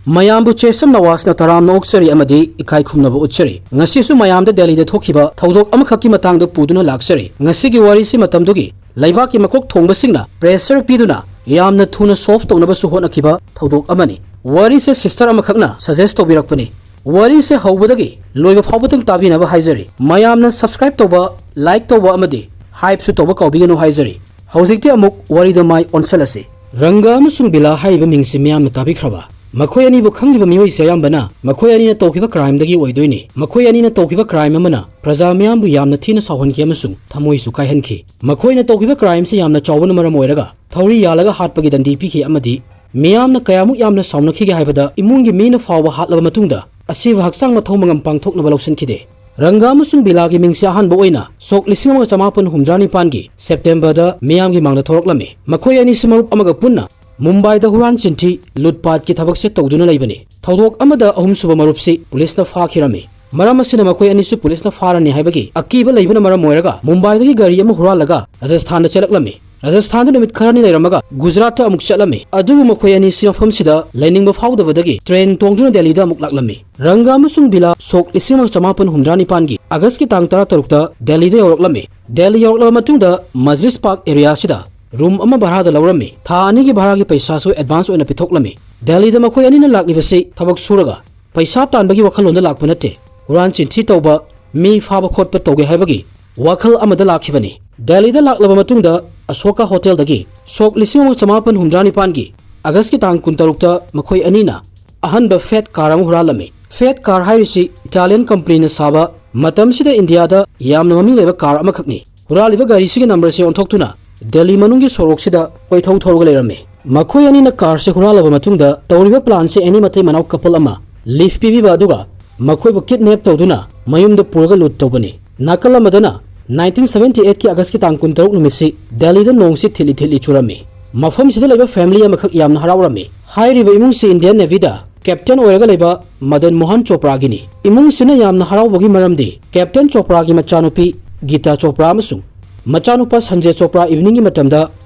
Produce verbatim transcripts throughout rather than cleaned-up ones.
ꯃꯌꯥꯝꯕꯨ ꯆꯦꯁꯝ ꯅꯋꯥꯖꯅ ꯇꯔꯥꯝꯅ ꯑꯣꯛꯆꯔꯤ ꯑꯃꯗꯤ ꯏꯀꯥꯏ ꯈꯨꯝꯅꯕ ꯎꯠꯆꯔꯤ꯫ ꯉꯁꯤꯁꯨ ꯃꯌꯥꯝꯗ ꯗꯦꯜꯂꯤꯗ ꯊꯣꯛꯈꯤꯕ ꯊꯧꯗꯣꯛ ꯑꯃꯈꯛꯀꯤ ꯃꯇꯥꯡꯗ ꯄꯨꯗꯨꯅ ꯂꯥꯛꯆꯔꯤ꯫ ꯉꯁꯤꯒꯤ ꯋꯥꯔꯤꯁꯤ ꯃꯇꯝꯗꯨꯒꯤ ꯂꯩꯕꯥꯛꯀꯤ ꯃꯀꯣꯛ ꯊꯣꯡꯕꯁꯤꯡꯅ pressure ꯄꯤꯗꯨꯅ ꯌꯥꯝꯅ ꯊꯨꯅ solve ꯇꯧꯅꯕꯁꯨ ꯍꯣꯠꯅꯈꯤꯕ ꯊꯧꯗꯣꯛ ꯑꯃꯅꯤ꯫ ꯋꯥꯔꯤꯁꯦ sister ꯑꯃꯈꯛꯅ suggest ꯇꯧꯕꯤꯔꯛꯄꯅꯤ꯫ ꯋꯥꯔꯤꯁꯦ ꯍꯧꯕꯗꯒꯤ ꯂꯣꯏꯕ ꯐꯥꯎꯕꯗꯪ ꯇꯥꯕꯤꯅꯕ ꯍꯥꯏꯖꯔꯤ꯫ ꯃꯌꯥꯝꯅ subscribe ꯇꯧꯕ, like ꯇꯧꯕ ꯑꯃꯗꯤ hypeꯁꯨ ꯇꯧꯕ ꯀꯥꯎꯕꯤꯒꯅꯨ ꯍꯥꯏꯖꯔꯤ꯫ ꯍꯧꯖꯤꯛꯇꯤ ꯑꯃꯨꯛ ꯋꯥꯔꯤꯗ ꯃꯥꯏ ꯑꯣꯟꯁꯤꯜꯂꯁꯤ꯫ ꯔꯪꯒꯥ ꯑꯃꯁꯨꯡ ꯕꯤꯂꯥ ꯍꯥꯏꯔꯤꯕ ꯃꯤꯡꯁꯤ ꯃꯤꯌꯥꯝꯅ ꯇꯥꯕꯤꯈ꯭ꯔꯕ? ꯃꯈꯣꯏ ꯑꯅꯤꯕꯨ ꯈꯪꯂꯤꯕ ꯃꯤꯑꯣꯏꯁꯦ ꯑꯌꯥꯝꯕꯅ ꯃꯈꯣꯏ ꯑꯅꯤꯅ ꯇꯧꯈꯤꯕ crimeꯗꯒꯤ ꯑꯣꯏꯗꯣꯏꯅꯤ꯫ ꯃꯈꯣꯏ ꯑꯅꯤꯅ ꯇꯧꯈꯤꯕ crime ꯑꯃꯅ ꯄ꯭ꯔꯖꯥ ꯃꯤꯌꯥꯝꯕꯨ ꯌꯥꯝꯅ ꯊꯤꯅ ꯁꯥꯎꯍꯟꯈꯤ ꯑꯃꯁꯨꯡ ꯊꯃꯣꯏꯁꯨ ꯀꯥꯏꯍꯟꯈꯤ꯫ ꯃꯈꯣꯏꯅ ꯇꯧꯈꯤꯕ crimeꯁꯤ ꯌꯥꯝꯅ ꯆꯥꯎꯕꯅ ꯃꯔꯝ ꯑꯣꯏꯔꯒ ꯊꯧꯔꯤ ꯌꯥꯜꯂꯒ ꯍꯥꯠꯄꯒꯤ ꯗꯟꯗꯤ ꯄꯤꯈꯤ ꯑꯃꯗꯤ ꯃꯤꯌꯥꯝꯅ ꯀꯌꯥꯃꯨꯛ ꯌꯥꯝꯅ ꯁꯥꯎꯅꯈꯤꯒꯦ ꯍꯥꯏꯕꯗ ꯏꯃꯨꯡꯒꯤ ꯃꯤꯅ ꯐꯥꯎꯕ ꯍꯥꯠꯂꯕ ꯃꯇꯨꯡꯗ ꯑꯁꯤꯕ ꯍꯛꯆꯥꯡ ꯃꯊꯧ ꯃꯉꯝ ꯄꯥꯡꯊꯣꯛꯅꯕ ꯂꯧꯁꯤꯟꯈꯤꯗꯦ꯫ ꯔꯪꯒꯥ ꯑꯃꯁꯨꯡ ꯕꯤꯂꯥꯒꯤ ꯃꯤꯡꯁꯦ ꯑꯍꯥꯟꯕ ꯑꯣꯏꯅ ꯁꯣꯛ ꯂꯤꯁꯤꯡ ꯑꯃꯒ ꯆꯃꯥꯄꯟ ꯍꯨꯝꯗ꯭ꯔꯥ ꯅꯤꯄꯥꯟꯒꯤ Septemberꯗ ꯃꯤꯌꯥꯝꯒꯤ ꯃꯥꯡꯗ ꯊꯣꯔꯛꯂꯝꯃꯤ꯫ ꯃꯈꯣꯏ ꯑꯅꯤꯁꯤ ꯃꯔꯨꯞ ꯑꯃꯒ ꯄꯨꯟꯅ ꯃꯨꯝꯕꯥꯏꯗ ꯍꯨꯔꯥꯟ ꯆꯤꯟꯊꯤ, ꯂꯨꯠꯄꯥꯠꯀꯤ ꯊꯕꯛꯁꯦ ꯇꯧꯗꯨꯅ ꯂꯩꯕꯅꯤ꯫ ꯊꯧꯗꯣꯛ ꯑꯃꯗ ꯑꯍꯨꯝꯁꯨꯕ ꯃꯔꯨꯞꯁꯤ ꯄꯨꯂꯤꯁꯅ ꯐꯥꯈꯤꯔꯝꯃꯤ꯫ ꯃꯔꯝ ꯑꯁꯤꯅ ꯃꯈꯣꯏ ꯑꯅꯤꯁꯨ ꯄꯨꯂꯤꯁꯅ ꯐꯥꯔꯅꯤ ꯍꯥꯏꯕꯒꯤ ꯑꯀꯤꯕ ꯂꯩꯕꯅ ꯃꯔꯝ ꯑꯣꯏꯔꯒ ꯃꯨꯝꯕꯥꯏꯗꯒꯤ ꯒꯥꯔꯤ ꯑꯃ ꯍꯨꯔꯥꯜꯂꯒ ꯔꯥꯖꯁꯊꯥꯟꯗ ꯆꯦꯜꯂꯛꯂꯝꯃꯤ꯫ ꯔꯥꯖꯁꯊꯥꯟꯗ ꯅꯨꯃꯤꯠ ꯈꯔꯅꯤ ꯂꯩꯔꯝꯃꯒ ꯒꯨꯖꯔꯥꯠꯇ ꯑꯃꯨꯛ ꯆꯠꯂꯝꯃꯤ꯫ ꯑꯗꯨꯕꯨ ꯃꯈꯣꯏ ꯑꯅꯤꯁꯤ ꯃꯐꯝꯁꯤꯗ ꯂꯩꯅꯤꯡꯕ ꯐꯥꯎꯗꯕꯗꯒꯤ train ꯇꯣꯡꯗꯨꯅ ꯗꯦꯜꯂꯤꯗ ꯑꯃꯨꯛ ꯂꯥꯛꯂꯝꯃꯤ꯫ ꯔꯪꯒꯥ ꯑꯃꯁꯨꯡ ꯕꯤꯂꯥ ꯁꯣꯛ ꯂꯤꯁꯤꯡ ꯑꯃ ꯆꯃꯥꯄꯟ ꯍꯨꯝꯗ꯭ꯔꯥ ꯅꯤꯄꯥꯟꯒꯤ Augustꯀꯤ ꯇꯥꯡ ꯇꯔꯥ ꯇꯔꯨꯛꯇ ꯗꯦꯜꯂꯤꯗ ꯌꯧꯔꯛꯂꯝꯃꯤ꯫ ꯗꯦꯜꯂꯤ ꯌꯧꯔꯛꯂꯕ ꯃꯇꯨꯡꯗ ꯃꯖꯂꯤꯁ ꯄꯥꯔꯛ areaꯁꯤꯗ room ꯑꯃ ꯚꯔꯥꯗ ꯂꯧꯔꯝꯃꯤ꯫ ꯊꯥ ꯑꯅꯤꯒꯤ ꯚꯔꯥꯒꯤ ꯄꯩꯁꯥꯁꯨ advance ꯑꯣꯏꯅ ꯄꯤꯊꯣꯛꯂꯝꯃꯤ꯫ ꯗꯦꯜꯂꯤꯗ ꯃꯈꯣꯏ ꯑꯅꯤꯅ ꯂꯥꯛꯂꯤꯕꯁꯤ ꯊꯕꯛ ꯁꯨꯔꯒ ꯄꯩꯁꯥ ꯇꯥꯟꯕꯒꯤ ꯋꯥꯈꯜꯂꯣꯟꯗ ꯂꯥꯛꯄ ꯅꯠꯇꯦ꯫ ꯍꯨꯔꯥꯟ ꯆꯤꯟꯊꯤ ꯇꯧꯕ, ꯃꯤ ꯐꯥꯕ ꯈꯣꯠꯄ ꯇꯧꯒꯦ ꯍꯥꯏꯕꯒꯤ ꯋꯥꯈꯜ ꯑꯃꯗ ꯂꯥꯛꯈꯤꯕꯅꯤ꯫ ꯗꯦꯜꯂꯤꯗ ꯂꯥꯛꯂꯕ ꯃꯇꯨꯡꯗ ꯑꯁꯣꯀꯥ ꯍꯣꯇꯦꯜꯗꯒꯤ ꯁꯣꯛ ꯂꯤꯁꯤꯡ ꯑꯃ ꯆꯃꯥꯄꯟ ꯍꯨꯝꯗ꯭ꯔꯥ ꯅꯤꯄꯥꯟꯒꯤ Augustꯀꯤ ꯇꯥꯡ ꯀꯨꯟꯇꯔꯨꯛꯇ ꯃꯈꯣꯏ ꯑꯅꯤꯅ ꯑꯍꯟꯕ Fiat car ꯑꯃ ꯍꯨꯔꯥꯜꯂꯝꯃꯤ꯫ Fiat car ꯍꯥꯏꯔꯤꯁꯤ Italian companyꯅ ꯁꯥꯕ, ꯃꯇꯝꯁꯤꯗ ꯏꯟꯗꯤꯌꯥꯗ ꯌꯥꯝꯅ ꯃꯃꯤꯡ ꯂꯩꯕ car ꯑꯃꯈꯛꯅꯤ꯫ ꯍꯨꯔꯥꯜꯂꯤꯕ ꯒꯥꯔꯤꯁꯤꯒꯤ numberꯁꯦ ꯑꯣꯟꯊꯣꯛꯇꯨꯅ ꯗꯦꯜꯂꯤ ꯃꯅꯨꯡꯒꯤ ꯁꯣꯔꯣꯛꯁꯤꯗ ꯀꯣꯏꯊꯧ ꯊꯧꯔꯒ ꯂꯩꯔꯝꯃꯤ꯫ ꯃꯈꯣꯏ ꯑꯅꯤꯅ carꯁꯦ ꯍꯨꯔꯥꯜꯂꯕ ꯃꯇꯨꯡꯗ ꯇꯧꯔꯤꯕ planꯁꯦ ꯑꯅꯤ ꯃꯇꯩ ꯃꯅꯥꯎ couple ꯑꯃ lift ꯄꯤꯕꯤꯕ ꯑꯗꯨꯒ ꯃꯈꯣꯏꯕꯨ kidnap ꯇꯧꯗꯨꯅ ꯃꯌꯨꯝꯗ ꯄꯨꯔꯒ loot ꯇꯧꯕꯅꯤ꯫ ꯅꯥꯀꯜ ꯑꯃꯗꯅ nineteen seventy eightꯀꯤ Augustꯀꯤ ꯇꯥꯡ ꯀꯨꯟꯇꯔꯨꯛ ꯅꯨꯃꯤꯠꯁꯤ ꯗꯦꯜꯂꯤꯗ ꯅꯣꯡꯁꯤ ꯊꯤꯠꯂꯤ ꯊꯤꯠꯂꯤ ꯆꯨꯔꯝꯃꯤ꯫ ꯃꯐꯝꯁꯤꯗ ꯂꯩꯕ family ꯑꯃꯈꯛ ꯌꯥꯝꯅ ꯍꯔꯥꯎꯔꯝꯃꯤ꯫ ꯍꯥꯏꯔꯤꯕ ꯏꯃꯨꯡꯁꯤ Indian Navyꯗ captain ꯑꯣꯏꯔꯒ ꯂꯩꯕ ꯃꯗꯟ ꯃꯣꯍꯟ ꯆꯣꯄ꯭ꯔꯥꯒꯤꯅꯤ꯫ ꯏꯃꯨꯡꯁꯤꯅ ꯌꯥꯝꯅ ꯍꯔꯥꯎꯕꯒꯤ ꯃꯔꯝꯗꯤ captain ꯆꯣꯄ꯭ꯔꯥꯒꯤ ꯃꯆꯥꯅꯨꯄꯤ ꯒꯤꯇꯥ ꯆꯣꯄ꯭ꯔꯥ ꯑꯃꯁꯨꯡ ꯃꯆꯥꯅꯨꯄꯥ ꯁꯟꯖꯦ ꯆꯣꯄ꯭ꯔꯥ eveningꯒꯤ ꯃꯇꯝꯗ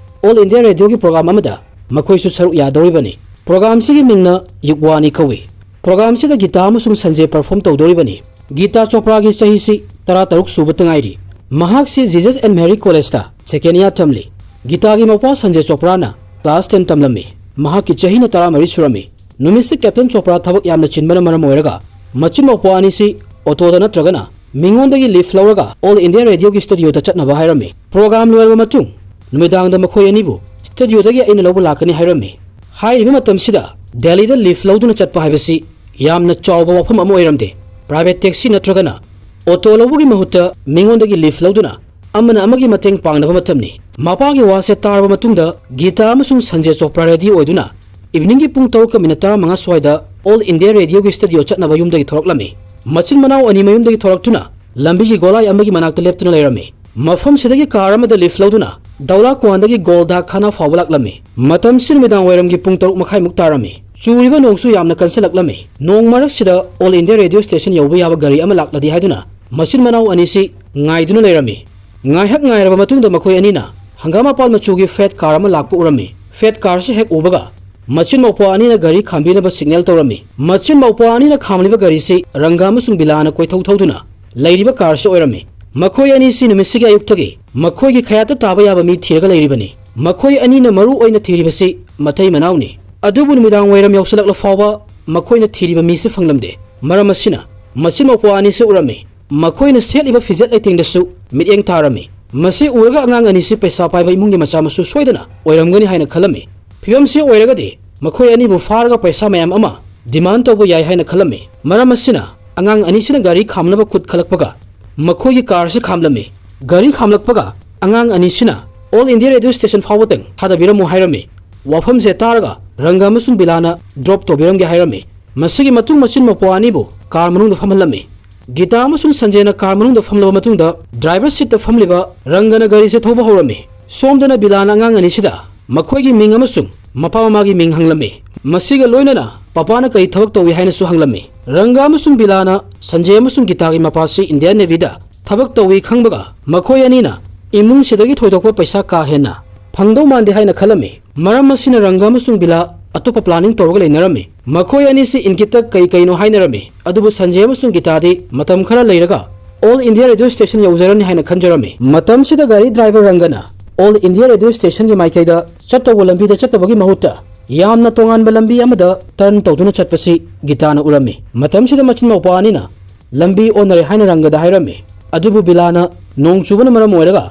All India Radioꯒꯤ program ꯑꯃꯗ ꯃꯈꯣꯏꯁꯨ ꯁꯔꯨꯛ ꯌꯥꯗꯧꯔꯤꯕꯅꯤ꯫ ꯄ꯭ꯔꯣꯒꯥꯝꯁꯤꯒꯤ ꯃꯤꯡꯅ ꯌꯨꯒꯋꯥꯅꯤ ꯀꯧꯏ꯫ ꯄ꯭ꯔꯣꯒꯥꯝꯁꯤꯗ ꯒꯤꯇꯥ ꯑꯃꯁꯨꯡ ꯁꯟꯖꯦ ꯄꯔꯐꯣꯔꯝ ꯇꯧꯗꯣꯔꯤꯕꯅꯤ꯫ ꯒꯤꯇꯥ ꯆꯣꯄ꯭ꯔꯥꯒꯤ ꯆꯍꯤꯁꯤ ꯇꯔꯥꯇꯔꯨꯛ ꯁꯨꯕꯇ ꯉꯥꯏꯔꯤ꯫ ꯃꯍꯥꯛꯁꯤ Jesus and Mary College ꯇ second year ꯇꯝꯂꯤ꯫ ꯒꯤꯇꯥꯒꯤ ꯃꯄ꯭ꯋꯥ ꯁꯟꯖꯦ ꯆꯣꯄ꯭ꯔꯥꯅ class ten ꯇꯝꯂꯝꯃꯤ꯫ ꯃꯍꯥꯛꯀꯤ ꯆꯍꯤꯅ ꯇꯔꯥꯃꯔꯤ ꯁꯨꯔꯝꯃꯤ꯫ ꯅꯨꯃꯤꯠꯁꯤ ꯀꯦꯞꯇꯦꯟ ꯆꯣꯄ꯭ꯔꯥ ꯊꯕꯛ ꯌꯥꯝꯅ ꯆꯤꯟꯕꯅ ꯃꯔꯝ ꯑꯣꯏꯔꯒ ꯃꯆꯤꯟ ꯃꯧꯄ꯭ꯋꯥ ꯑꯅꯤꯁꯤ ꯑꯣꯇꯣꯗ ꯅꯠꯇ꯭ꯔꯒꯅ ꯃꯤꯉꯣꯟꯗꯒꯤ ꯂꯤꯐ ꯂꯧꯔꯒ All India Radio ꯒꯤ ꯁ꯭ꯇꯨꯗꯤꯑꯣꯗ ꯆꯠꯅꯕ ꯍꯥꯏꯔꯝꯃꯤ꯫ ꯄ꯭ꯔꯣꯒ꯭ꯔꯥꯝ ꯂꯣꯏꯔꯕ ꯃꯇꯨꯡ ꯅꯨꯃꯤꯗꯥꯡꯗ ꯃꯈꯣꯏ ꯑꯅꯤꯕꯨ ꯁ꯭ꯇꯨꯗꯤꯑꯣꯗꯒꯤ ꯑꯩꯅ ꯂꯧꯕ ꯂꯥꯛꯀꯅꯤ ꯍꯥꯏꯔꯝꯃꯤ꯫ ꯍꯥꯏꯔꯤꯕ ꯃꯇꯝꯁꯤꯗ ꯗꯦꯜꯂꯤꯗ ꯂꯤꯐ ꯂꯧꯗꯨꯅ ꯆꯠꯄ ꯍꯥꯏꯕꯁꯤ ꯌꯥꯝꯅ ꯆꯥꯎꯕ ꯋꯥꯐꯝ ꯑꯃ ꯑꯣꯏꯔꯝꯗꯦ꯫ ꯄ꯭ꯔꯥꯏꯚꯦꯠ ꯇꯦꯛꯁꯤ ꯅꯠꯇ꯭ꯔꯒꯅ ꯑꯣꯇꯣ ꯂꯧꯕꯒꯤ ꯃꯍꯨꯠꯇ ꯃꯤꯉꯣꯟꯗꯒꯤ ꯂꯤꯐ ꯂꯧꯗꯨꯅ ꯑꯃꯅ ꯑꯃꯒꯤ ꯃꯇꯦꯡ ꯄꯥꯡꯅꯕ ꯃꯇꯝꯅꯤ꯫ ꯃꯄꯥꯒꯤ ꯋꯥꯁꯦ ꯇꯥꯔꯕ ꯃꯇꯨꯡꯗ ꯒꯤꯇꯥ ꯑꯃꯁꯨꯡ ꯁꯟꯖꯦ ꯆꯣꯄ꯭ꯔꯥ ꯔꯦꯗꯤ ꯑꯣꯏꯗꯨꯅ ꯏꯚꯤꯅꯤꯡꯒꯤ ꯄꯨꯡ ꯇꯔꯨꯛꯀ ꯃꯤꯅꯠ ꯇꯔꯥꯃꯉꯥ ꯁ꯭ꯋꯥꯏꯗ All India Radio ꯒꯤ ꯁ꯭ꯇꯨꯗꯤꯑꯣ ꯆꯠꯅꯕ ꯌꯨꯝꯗꯒꯤ ꯊꯣꯔꯛꯂꯝꯃꯤ꯫ ꯃꯆꯤꯟ ꯃꯅꯥꯎ ꯑꯅꯤ ꯃꯌꯨꯝꯗꯒꯤ ꯊꯣꯔꯛꯇꯨꯅ ꯂꯝꯕꯤꯒꯤ ꯒꯣꯂꯥꯏ ꯑꯃꯒꯤ ꯃꯅꯥꯛꯇ ꯂꯦꯞꯇꯨꯅ ꯂꯩꯔꯝꯃꯤ꯫ ꯃꯐꯝꯁꯤꯗꯒꯤ ꯀꯥꯔ ꯑꯃꯗ ꯂꯤꯐ ꯂꯧꯗꯨꯅ ꯗꯧꯂꯥ ꯀ꯭ꯋꯥꯟꯗꯒꯤ ꯒꯣꯜꯗꯥ ꯈꯥꯅꯥ ꯐꯥꯎꯕ ꯂꯥꯛꯂꯝꯃꯤ꯫ ꯃꯇꯝꯁꯤ ꯅꯨꯃꯤꯗꯥꯡ ꯋꯥꯏꯔꯝꯒꯤ ꯄꯨꯡ ꯇꯔꯨꯛ ꯃꯈꯥꯏꯃꯨꯛ ꯇꯥꯔꯝꯃꯤ꯫ ꯆꯨꯔꯤꯕ ꯅꯣꯡꯁꯨ ꯌꯥꯝꯅ ꯀꯟꯁꯤꯜꯂꯛꯂꯝꯃꯤ꯫ ꯅꯣꯡ ꯃꯔꯛꯁꯤꯗ All India Radio Station ꯌꯧꯕ ꯌꯥꯕ ꯒꯥꯔꯤ ꯑꯃ ꯂꯥꯛꯂꯗꯤ ꯍꯥꯏꯗꯨꯅ ꯃꯆꯤꯟ ꯃꯅꯥꯎ ꯑꯅꯤꯁꯤ ꯉꯥꯏꯗꯨꯅ ꯂꯩꯔꯝꯃꯤ꯫ ꯉꯥꯏꯍꯥꯛ ꯉꯥꯏꯔꯕ ꯃꯇꯨꯡꯗ ꯃꯈꯣꯏ ꯑꯅꯤꯅ ꯍꯪꯒꯥꯝ ꯃꯄꯥꯜ ꯃꯆꯨꯒꯤ ꯐꯦꯠ ꯀꯥꯔ ꯑꯃ ꯂꯥꯛꯄ ꯎꯔꯝꯃꯤ꯫ ꯐꯦꯠ ꯀꯥꯔꯁꯤ ꯍꯦꯛ ꯎꯕꯒ ꯃꯆꯤꯟ ꯃꯧꯄ꯭ꯋꯥ ꯑꯅꯤꯅ ꯒꯥꯔꯤ ꯈꯥꯝꯕꯤꯅꯕ ꯁꯤꯒꯅꯦꯜ ꯇꯧꯔꯝꯃꯤ꯫ ꯃꯆꯤꯟ ꯃꯧꯄ꯭ꯋꯥ ꯑꯅꯤꯅ ꯈꯥꯝꯂꯤꯕ ꯒꯥꯔꯤꯁꯤ ꯔꯪꯒꯥ ꯑꯃꯁꯨꯡ ꯕꯤꯂꯥꯅ ꯀꯣꯏꯊꯧ ꯊꯧꯗꯨꯅ ꯂꯩꯔꯤꯕ ꯀꯥꯔꯁꯤ ꯑꯣꯏꯔꯝꯃꯤ꯫ ꯃꯈꯣꯏ ꯑꯅꯤꯁꯤ ꯅꯨꯃꯤꯠꯁꯤꯒꯤ ꯑꯌꯨꯛꯇꯒꯤ ꯃꯈꯣꯏꯒꯤ ꯈꯌꯥꯠꯇ ꯇꯥꯕ ꯌꯥꯕ ꯃꯤ ꯊꯤꯔꯒ ꯂꯩꯔꯤꯕꯅꯤ꯫ ꯃꯈꯣꯏ ꯑꯅꯤꯅ ꯃꯔꯨ ꯑꯣꯏꯅ ꯊꯤꯔꯤꯕꯁꯤ ꯃꯇꯩ ꯃꯅꯥꯎꯅꯤ꯫ ꯑꯗꯨꯕꯨ ꯅꯨꯃꯤꯗꯥꯡ ꯋꯥꯏꯔꯝ ꯌꯧꯁꯤꯜꯂꯛꯂ ꯐꯥꯎꯕ ꯃꯈꯣꯏꯅ ꯊꯤꯔꯤꯕ ꯃꯤꯁꯤ ꯐꯪꯂꯝꯗꯦ꯫ ꯃꯔꯝ ꯑꯁꯤꯅ ꯃꯆꯤꯟ ꯃꯧꯄ꯭ꯋꯥ ꯑꯅꯤꯁꯤ ꯎꯔꯝꯃꯤ꯫ ꯃꯈꯣꯏꯅ ꯁꯦꯠꯂꯤꯕ ꯐꯤꯖꯦꯠ ꯂꯩꯇꯦꯡꯗꯁꯨ ꯃꯤꯠꯌꯦꯡ ꯇꯥꯔꯝꯃꯤ꯫ ꯃꯁꯤ ꯎꯔꯒ ꯑꯉꯥꯡ ꯑꯅꯤꯁꯤ ꯄꯩꯁꯥ ꯄꯥꯏꯕ ꯏꯃꯨꯡꯒꯤ ꯃꯆꯥ ꯃꯁꯨ ꯁꯣꯏꯗꯅ ꯑꯣꯏꯔꯝꯒꯅꯤ ꯍꯥꯏꯅ ꯈꯜꯂꯝꯃꯤ꯫ ꯐꯤꯕꯝꯁꯤ ꯑꯣꯏꯔꯒꯗꯤ ꯃꯈꯣꯏ ꯑꯅꯤꯕꯨ ꯐꯥꯔꯒ ꯄꯩꯁꯥ ꯃꯌꯥꯝ ꯑꯃ ꯗꯤꯃꯥꯟ ꯇꯧꯕ ꯌꯥꯏ ꯍꯥꯏꯅ ꯈꯜꯂꯝꯃꯤ꯫ ꯃꯔꯝ ꯑꯁꯤꯅ ꯑꯉꯥꯡ ꯑꯅꯤꯁꯤꯅ ꯒꯥꯔꯤ ꯈꯥꯝꯅꯕ ꯈꯨꯠ ꯈꯜꯂꯛꯄꯒ ꯃꯈꯣꯏꯒꯤ ꯀꯥꯔꯁꯤ ꯈꯥꯝꯂꯝꯃꯤ꯫ ꯒꯥꯔꯤ ꯈꯥꯝꯂꯛꯄꯒ ꯑꯉꯥꯡ ꯑꯅꯤꯁꯤꯅ All India Radio Station ꯐꯥꯎꯕꯇꯪ ꯊꯥꯗꯕꯤꯔꯝꯃꯨ ꯍꯥꯏꯔꯝꯃꯤ꯫ ꯋꯥꯐꯝꯁꯦ ꯇꯥꯔꯒ ꯔꯪꯒ ꯑꯃꯁꯨꯡ ꯕꯤꯂꯥꯅ ꯗ꯭ꯔꯣꯞ ꯇꯧꯕꯤꯔꯝꯒꯦ ꯍꯥꯏꯔꯝꯃꯤ꯫ ꯃꯁꯤꯒꯤ ꯃꯇꯨꯡ ꯃꯆꯤꯟ ꯃꯧꯄ꯭ꯋꯥ ꯑꯅꯤꯕꯨ ꯀꯥꯔ ꯃꯅꯨꯡꯗ ꯐꯝꯍꯜꯂꯝꯃꯤ꯫ ꯒꯤꯇꯥ ꯑꯃꯁꯨꯡ ꯁꯟꯖꯦꯅ ꯀꯥꯔ ꯃꯅꯨꯡꯗ ꯐꯝꯂꯕ ꯃꯇꯨꯡꯗ ꯗ꯭ꯔꯥꯏꯚꯔ ꯁꯤꯠꯇ ꯐꯝꯂꯤꯕ ꯔꯪꯒꯅ ꯒꯥꯔꯤꯁꯦ ꯊꯧꯕ ꯍꯧꯔꯝꯃꯤ꯫ ꯁꯣꯝꯗꯅ ꯕꯤꯂꯥꯅ ꯑꯉꯥꯡ ꯑꯅꯤꯁꯤꯗ ꯃꯈꯣꯏꯒꯤ ꯃꯤꯡ ꯑꯃꯁꯨꯡ ꯃꯄꯥ ꯃꯃꯥꯒꯤ ꯃꯤꯡ ꯍꯪꯂꯝꯃꯤ꯫ ꯃꯁꯤꯒ ꯂꯣꯏꯅꯅ ꯄꯄꯥꯅ ꯀꯔꯤ ꯊꯕꯛ ꯇꯧꯏ ꯍꯥꯏꯅꯁꯨ ꯍꯪꯂꯝꯃꯤ꯫ ꯔꯪꯒ ꯑꯃꯁꯨꯡ ꯕꯤꯂꯥꯅ ꯁꯟꯖꯦ ꯑꯃꯁꯨꯡ ꯒꯤꯇꯥꯒꯤ ꯃꯄꯥꯁꯤ ꯏꯟꯗꯤꯌꯥꯟ ꯅꯦꯚꯤꯗ ꯊꯕꯛ ꯇꯧꯏ ꯈꯪꯕꯒ ꯃꯈꯣꯏ ꯑꯅꯤꯅ ꯏꯃꯨꯡꯁꯤꯗꯒꯤ ꯊꯣꯏꯗꯣꯛꯄ ꯄꯩꯁꯥ ꯀꯥ ꯍꯦꯟꯅ ꯐꯪꯗꯧ ꯃꯥꯟꯗꯦ ꯍꯥꯏꯅ ꯈꯜꯂꯝꯃꯤ꯫ ꯃꯔꯝ ꯑꯁꯤꯅ ꯔꯪꯒ ꯑꯃꯁꯨꯡ ꯕꯤꯂꯥ ꯑꯇꯣꯞꯄ planning ꯇꯧꯔꯒ ꯂꯩꯅꯔꯝꯃꯤ꯫ ꯃꯈꯣꯏ ꯑꯅꯤꯁꯤ ꯏꯪꯒꯤꯠꯇ ꯀꯩ ꯀꯩꯅꯣ ꯍꯥꯏꯅꯔꯝꯃꯤ, ꯑꯗꯨꯕꯨ ꯁꯟꯖꯦ ꯑꯃꯁꯨꯡ ꯒꯤꯇꯥꯗꯤ ꯃꯇꯝ ꯈꯔ ꯂꯩꯔꯒ All India Radio Station ꯌꯧꯖꯔꯅꯤ ꯍꯥꯏꯅ ꯈꯟꯖꯔꯝꯃꯤ꯫ ꯃꯇꯝꯁꯤꯗ ꯒꯥꯔꯤ driver ꯔꯪꯒꯅ All India Radio Stationꯒꯤ ꯃꯥꯏꯀꯩꯗ ꯆꯠꯇꯧꯕ ꯂꯝꯕꯤꯗ ꯆꯠꯇꯕꯒꯤ ꯃꯍꯨꯠꯇ ꯌꯥꯝꯅ ꯇꯣꯉꯥꯟꯕ ꯂꯝꯕꯤ ꯑꯃꯗ turn ꯇꯧꯗꯨꯅ ꯆꯠꯄꯁꯤ ꯒꯤꯇꯥꯅ ꯎꯔꯝꯃꯤ꯫ ꯃꯇꯝꯁꯤꯗ ꯃꯆꯤꯟ ꯃꯧꯄ꯭ꯋꯥ ꯑꯅꯤꯅ ꯂꯝꯕꯤ ꯑꯣꯟꯅꯔꯦ ꯍꯥꯏꯅ ꯔꯪꯒꯗ ꯍꯥꯏꯔꯝꯃꯤ꯫ ꯑꯗꯨꯕꯨ ꯕꯤꯂꯥꯅ ꯅꯣꯡ ꯆꯨꯕꯅ ꯃꯔꯝ ꯑꯣꯏꯔꯒ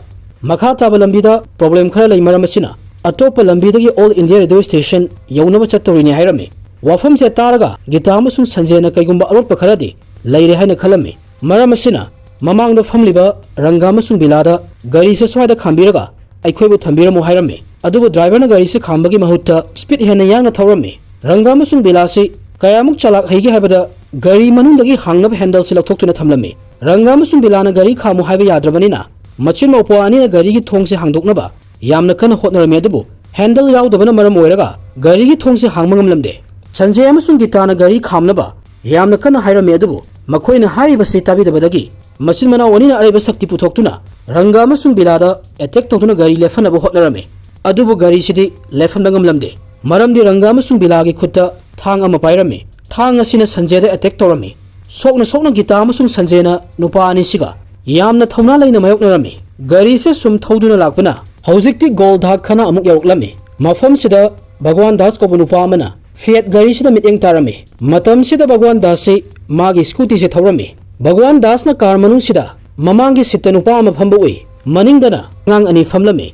ꯃꯈꯥ ꯇꯥꯕ ꯂꯝꯕꯤꯗ problem ꯈꯔ ꯂꯩ ꯃꯔꯝ ꯑꯁꯤꯅ ꯑꯇꯣꯞꯄ ꯂꯝꯕꯤꯗꯒꯤ All India Radio Station ꯌꯧꯅꯕ ꯆꯠꯇꯧꯔꯤꯅꯤ ꯍꯥꯏꯔꯝꯃꯤ꯫ ꯋꯥꯐꯝꯁꯦ ꯇꯥꯔꯒ ꯒꯤꯇꯥ ꯑꯃꯁꯨꯡ ꯁꯟꯖꯦꯅ ꯀꯩꯒꯨꯝꯕ ꯑꯔꯣꯠꯄ ꯈꯔꯗꯤ ꯂꯩꯔꯦ ꯍꯥꯏꯅ ꯈꯜꯂꯝꯃꯤ꯫ ꯃꯔꯝ ꯑꯁꯤꯅ ꯃꯃꯥꯡꯗ ꯐꯝꯂꯤꯕ ꯔꯪꯒꯥ ꯑꯃꯁꯨꯡ ꯕꯤꯂꯥꯗ ꯒꯥꯔꯤꯁꯦ ꯁ꯭ꯋꯥꯏꯗ ꯈꯥꯝꯕꯤꯔꯒ ꯑꯩꯈꯣꯏꯕꯨ ꯊꯝꯕꯤꯔꯝꯃꯨ ꯍꯥꯏꯔꯝꯃꯤ꯫ ꯑꯗꯨꯕꯨ driverꯅ ꯒꯥꯔꯤꯁꯤ ꯈꯥꯝꯕꯒꯤ ꯃꯍꯨꯠꯇ speed ꯍꯦꯟꯅ ꯌꯥꯡꯅ ꯊꯧꯔꯝꯃꯤ꯫ ꯔꯪꯒꯥ ꯑꯃꯁꯨꯡ ꯕꯤꯂꯥꯁꯤ ꯀꯌꯥꯃꯨꯛ ꯆꯥꯂꯥꯛ ꯍꯩꯒꯦ ꯍꯥꯏꯕꯗ ꯒꯥꯔꯤ ꯃꯅꯨꯡꯗꯒꯤ ꯍꯥꯡꯅꯕ handleꯁꯤ ꯂꯧꯊꯣꯛꯇꯨꯅ ꯊꯝꯂꯝꯃꯤ꯫ ꯔꯪꯒꯥ ꯑꯃꯁꯨꯡ ꯕꯤꯂꯥꯅ ꯒꯥꯔꯤ ꯈꯥꯝꯃꯨ ꯍꯥꯏꯕ ꯌꯥꯗ꯭ꯔꯕꯅꯤꯅ ꯃꯆꯤꯟ ꯃꯧꯄ꯭ꯋꯥ ꯑꯅꯤꯅ ꯒꯥꯔꯤꯒꯤ ꯊꯣꯡꯁꯦ ꯍꯥꯡꯗꯣꯛꯅꯕ ꯌꯥꯝꯅ ꯀꯟꯅ ꯍꯣꯠꯅꯔꯝꯃꯤ꯫ ꯑꯗꯨꯕꯨ handle ꯌꯥꯎꯗꯕꯅ ꯃꯔꯝ ꯑꯣꯏꯔꯒ ꯒꯥꯔꯤꯒꯤ ꯊꯣꯡꯁꯦ ꯍꯥꯡꯕ ꯉꯝꯂꯝꯗꯦ꯫ ꯁꯟꯖꯦ ꯑꯃꯁꯨꯡ ꯒꯤꯇꯥꯅ ꯒꯥꯔꯤ ꯈꯥꯝꯅꯕ ꯌꯥꯝꯅ ꯀꯟꯅ ꯍꯥꯏꯔꯝꯃꯤ, ꯑꯗꯨꯕꯨ ꯃꯈꯣꯏꯅ ꯍꯥꯏꯔꯤꯕꯁꯤ ꯇꯥꯕꯤꯗꯕꯗꯒꯤ ꯃꯆꯤꯟ ꯃꯅꯥꯎ ꯑꯅꯤꯅ ꯑꯔꯩꯕ ꯁꯛꯇꯤ ꯄꯨꯊꯣꯛꯇꯨꯅ ꯔꯪꯒꯥ ꯑꯃꯁꯨꯡ ꯕꯤꯂꯥꯗ attack ꯇꯧꯗꯨꯅ ꯒꯥꯔꯤ ꯂꯦꯞꯍꯟꯅꯕ ꯍꯣꯠꯅꯔꯝꯃꯤ꯫ ꯑꯗꯨꯕꯨ ꯒꯥꯔꯤꯁꯤꯗꯤ ꯂꯦꯞꯍꯟꯕ ꯉꯝꯂꯝꯗꯦ, ꯃꯔꯝꯗꯤ ꯔꯪꯒꯥ ꯑꯃꯁꯨꯡ ꯕꯤꯂꯥꯒꯤ ꯈꯨꯠꯇ ꯊꯥꯡ ꯑꯃ ꯄꯥꯏꯔꯝꯃꯤ꯫ ꯊꯥꯡ ꯑꯁꯤꯅ ꯁꯟꯖꯦꯗ attack ꯇꯧꯔꯝꯃꯤ꯫ ꯁꯣꯛꯅ ꯁꯣꯛꯅ ꯒꯤꯇꯥ ꯑꯃꯁꯨꯡ ꯁꯟꯖꯦꯅ ꯅꯨꯄꯥ ꯑꯅꯤꯁꯤꯒ ꯌꯥꯝꯅ ꯊꯧꯅꯥ ꯂꯩꯅ ꯃꯥꯌꯣꯛꯅꯔꯝꯃꯤ꯫ ꯒꯥꯔꯤꯁꯦ ꯁꯨꯝ ꯊꯧꯗꯨꯅ ꯂꯥꯛꯄꯅ ꯍꯧꯖꯤꯛꯇꯤ ꯒꯣꯜꯗꯥꯛ ꯈꯅꯥ ꯑꯃꯨꯛ ꯌꯧꯔꯛꯂꯝꯃꯤ꯫ ꯃꯐꯝꯁꯤꯗ ꯚꯒꯋꯥꯟ ꯗꯥꯁ ꯀꯧꯕ ꯅꯨꯄꯥ ꯑꯃꯅ Fiat ꯒꯥꯔꯤꯁꯤꯗ ꯃꯤꯠꯌꯦꯡ ꯇꯥꯔꯝꯃꯤ꯫ ꯃꯇꯝꯁꯤꯗ ꯚꯒꯋꯥꯟ ꯗꯥꯁꯁꯤ ꯃꯥꯒꯤ scootyꯁꯦ ꯊꯧꯔꯝꯃꯤ꯫ ꯚꯒꯋꯥꯟ ꯗꯥꯁꯅ car ꯃꯅꯨꯡꯁꯤꯗ ꯃꯃꯥꯡꯒꯤ seatꯇ ꯅꯨꯄꯥ ꯑꯃ ꯐꯝꯕ ꯎꯏ꯫ ꯃꯅꯤꯡꯗꯅ ꯑꯉꯥꯡ ꯑꯅꯤ ꯐꯝꯂꯝꯃꯤ꯫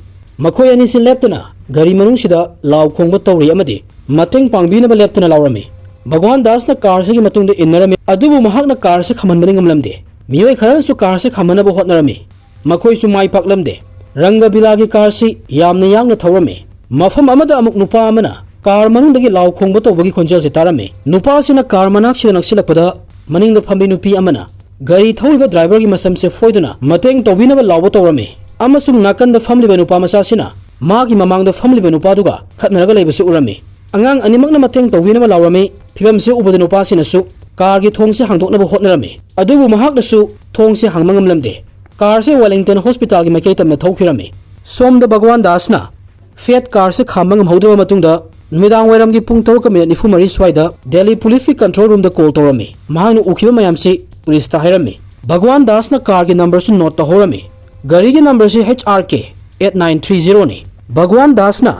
ꯃꯈꯣꯏ ꯑꯅꯤꯁꯤ ꯂꯦꯞꯇꯅ ꯒꯥꯔꯤ ꯃꯅꯨꯡꯁꯤꯗ ꯂꯥꯎ ꯈꯣꯡꯕ ꯇꯧꯔꯤ ꯑꯃꯗꯤ ꯃꯇꯦꯡ ꯄꯥꯡꯕꯤꯅꯕ ꯂꯦꯞꯇꯅ ꯂꯥꯎꯔꯝꯃꯤ꯫ ꯚꯒꯋꯥꯟ ꯗꯥꯁꯅ carꯁꯤꯒꯤ ꯃꯇꯨꯡꯗ ꯏꯟꯅꯔꯝꯃꯤ, ꯑꯗꯨꯕꯨ ꯃꯍꯥꯛꯅ carꯁꯤ ꯈꯥꯝꯍꯟꯕꯗꯤ ꯉꯝꯂꯝꯗꯦ꯫ ꯃꯤꯑꯣꯏ ꯈꯔꯅꯁꯨ carꯁꯤ ꯈꯥꯝꯍꯟꯅꯕ ꯍꯣꯠꯅꯔꯝꯃꯤ꯫ ꯃꯈꯣꯏꯁꯨ ꯃꯥꯏ ꯄꯥꯛꯂꯝꯗꯦ꯫ ꯔꯪꯒ ꯕꯤꯂꯥꯒꯤ carꯁꯤ ꯌꯥꯝꯅ ꯌꯥꯡꯅ ꯊꯧꯔꯝꯃꯤ꯫ ꯃꯐꯝ ꯑꯃꯗ ꯑꯃꯨꯛ ꯅꯨꯄꯥ ꯑꯃꯅ car ꯃꯅꯨꯡꯗꯒꯤ ꯂꯥꯎ ꯈꯣꯡꯕ ꯇꯧꯕꯒꯤ ꯈꯣꯟꯖꯦꯜꯁꯤ ꯇꯥꯔꯝꯃꯤ꯫ ꯅꯨꯄꯥꯁꯤꯅ car ꯃꯅꯥꯛꯁꯤꯗ ꯅꯛꯁꯤꯜꯂꯛꯄꯗ ꯃꯅꯤꯡꯗ ꯐꯝꯕꯤ ꯅꯨꯄꯤ ꯑꯃꯅ ꯒꯥꯔꯤ ꯊꯧꯔꯤꯕ driverꯒꯤ ꯃꯁꯝꯁꯦ ꯐꯣꯏꯗꯨꯅ ꯃꯇꯦꯡ ꯇꯧꯕꯤꯅꯕ ꯂꯥꯎꯕ ꯇꯧꯔꯝꯃꯤ ꯑꯃꯁꯨꯡ ꯅꯥꯀꯟꯗ ꯐꯝꯂꯤꯕ ꯅꯨꯄꯥ ꯃꯆꯥꯁꯤꯅ ꯃꯥꯒꯤ ꯃꯃꯥꯡꯗ ꯐꯝꯂꯤꯕ ꯅꯨꯄꯥꯗꯨꯒ ꯈꯠꯅꯔꯒ ꯂꯩꯕꯁꯨ ꯎꯔꯝꯃꯤ꯫ ꯑꯉꯥꯡ ꯑꯅꯤꯃꯛꯅ ꯃꯇꯦꯡ ꯇꯧꯕꯤꯅꯕ ꯂꯥꯎꯔꯝꯃꯤ꯫ ꯐꯤꯚꯝꯁꯤ ꯎꯕꯗ ꯅꯨꯄꯥꯁꯤꯅꯁꯨ carꯒꯤ ꯊꯣꯡꯁꯦ ꯍꯥꯡꯗꯣꯛꯅꯕ ꯍꯣꯠꯅꯔꯝꯃꯤ, ꯑꯗꯨꯕꯨ ꯃꯍꯥꯛꯅꯁꯨ ꯊꯣꯡꯁꯦ ꯍꯥꯡꯕ ꯉꯝꯂꯝꯗꯦ꯫ Carꯁꯦ Wellington Hospitalꯒꯤ ꯃꯥꯏꯀꯩ ꯇꯝꯅ ꯊꯧꯈꯤꯔꯝꯃꯤ꯫ ꯁꯣꯝꯗ ꯚꯒꯋꯥꯟ ꯗꯥꯁꯅ Fiat carꯁꯦ ꯈꯥꯝꯕ ꯉꯝꯍꯧꯗ꯭ꯔꯕ ꯃꯇꯨꯡꯗ ꯅꯨꯃꯤꯗꯥꯡ ꯋꯥꯏꯔꯝꯒꯤ ꯄꯨꯡ ꯇꯔꯨꯛꯀ ꯃꯤꯅꯤꯠ ꯅꯤꯐꯨ ꯃꯔꯤ ꯁ꯭ꯋꯥꯏꯗ ꯗꯦꯜꯂꯤ ꯄꯨꯂꯤꯁꯀꯤ ꯀꯟꯇ꯭ꯔꯣꯜ ꯔꯨꯝꯗ ꯀꯣꯜ ꯇꯧꯔꯝꯃꯤ꯫ ꯃꯍꯥꯛꯅ ꯎꯈꯤꯕ ꯃꯌꯥꯝꯁꯤ ꯄꯨꯂꯤꯁꯇ ꯍꯥꯏꯔꯝꯃꯤ꯫ ꯚꯒꯋꯥꯟ ꯗꯥꯁꯅ ꯀꯥꯔꯒꯤ ꯅꯝꯕꯔꯁꯨ ꯅꯣꯠ ꯇꯧꯍꯧꯔꯝꯃꯤ꯫ ꯒꯥꯔꯤꯒꯤ ꯅꯝꯕꯔꯁꯤ H R K eight nine three zero ꯅꯤ꯫ ꯚꯒꯋꯥꯟ ꯗꯥꯁꯅ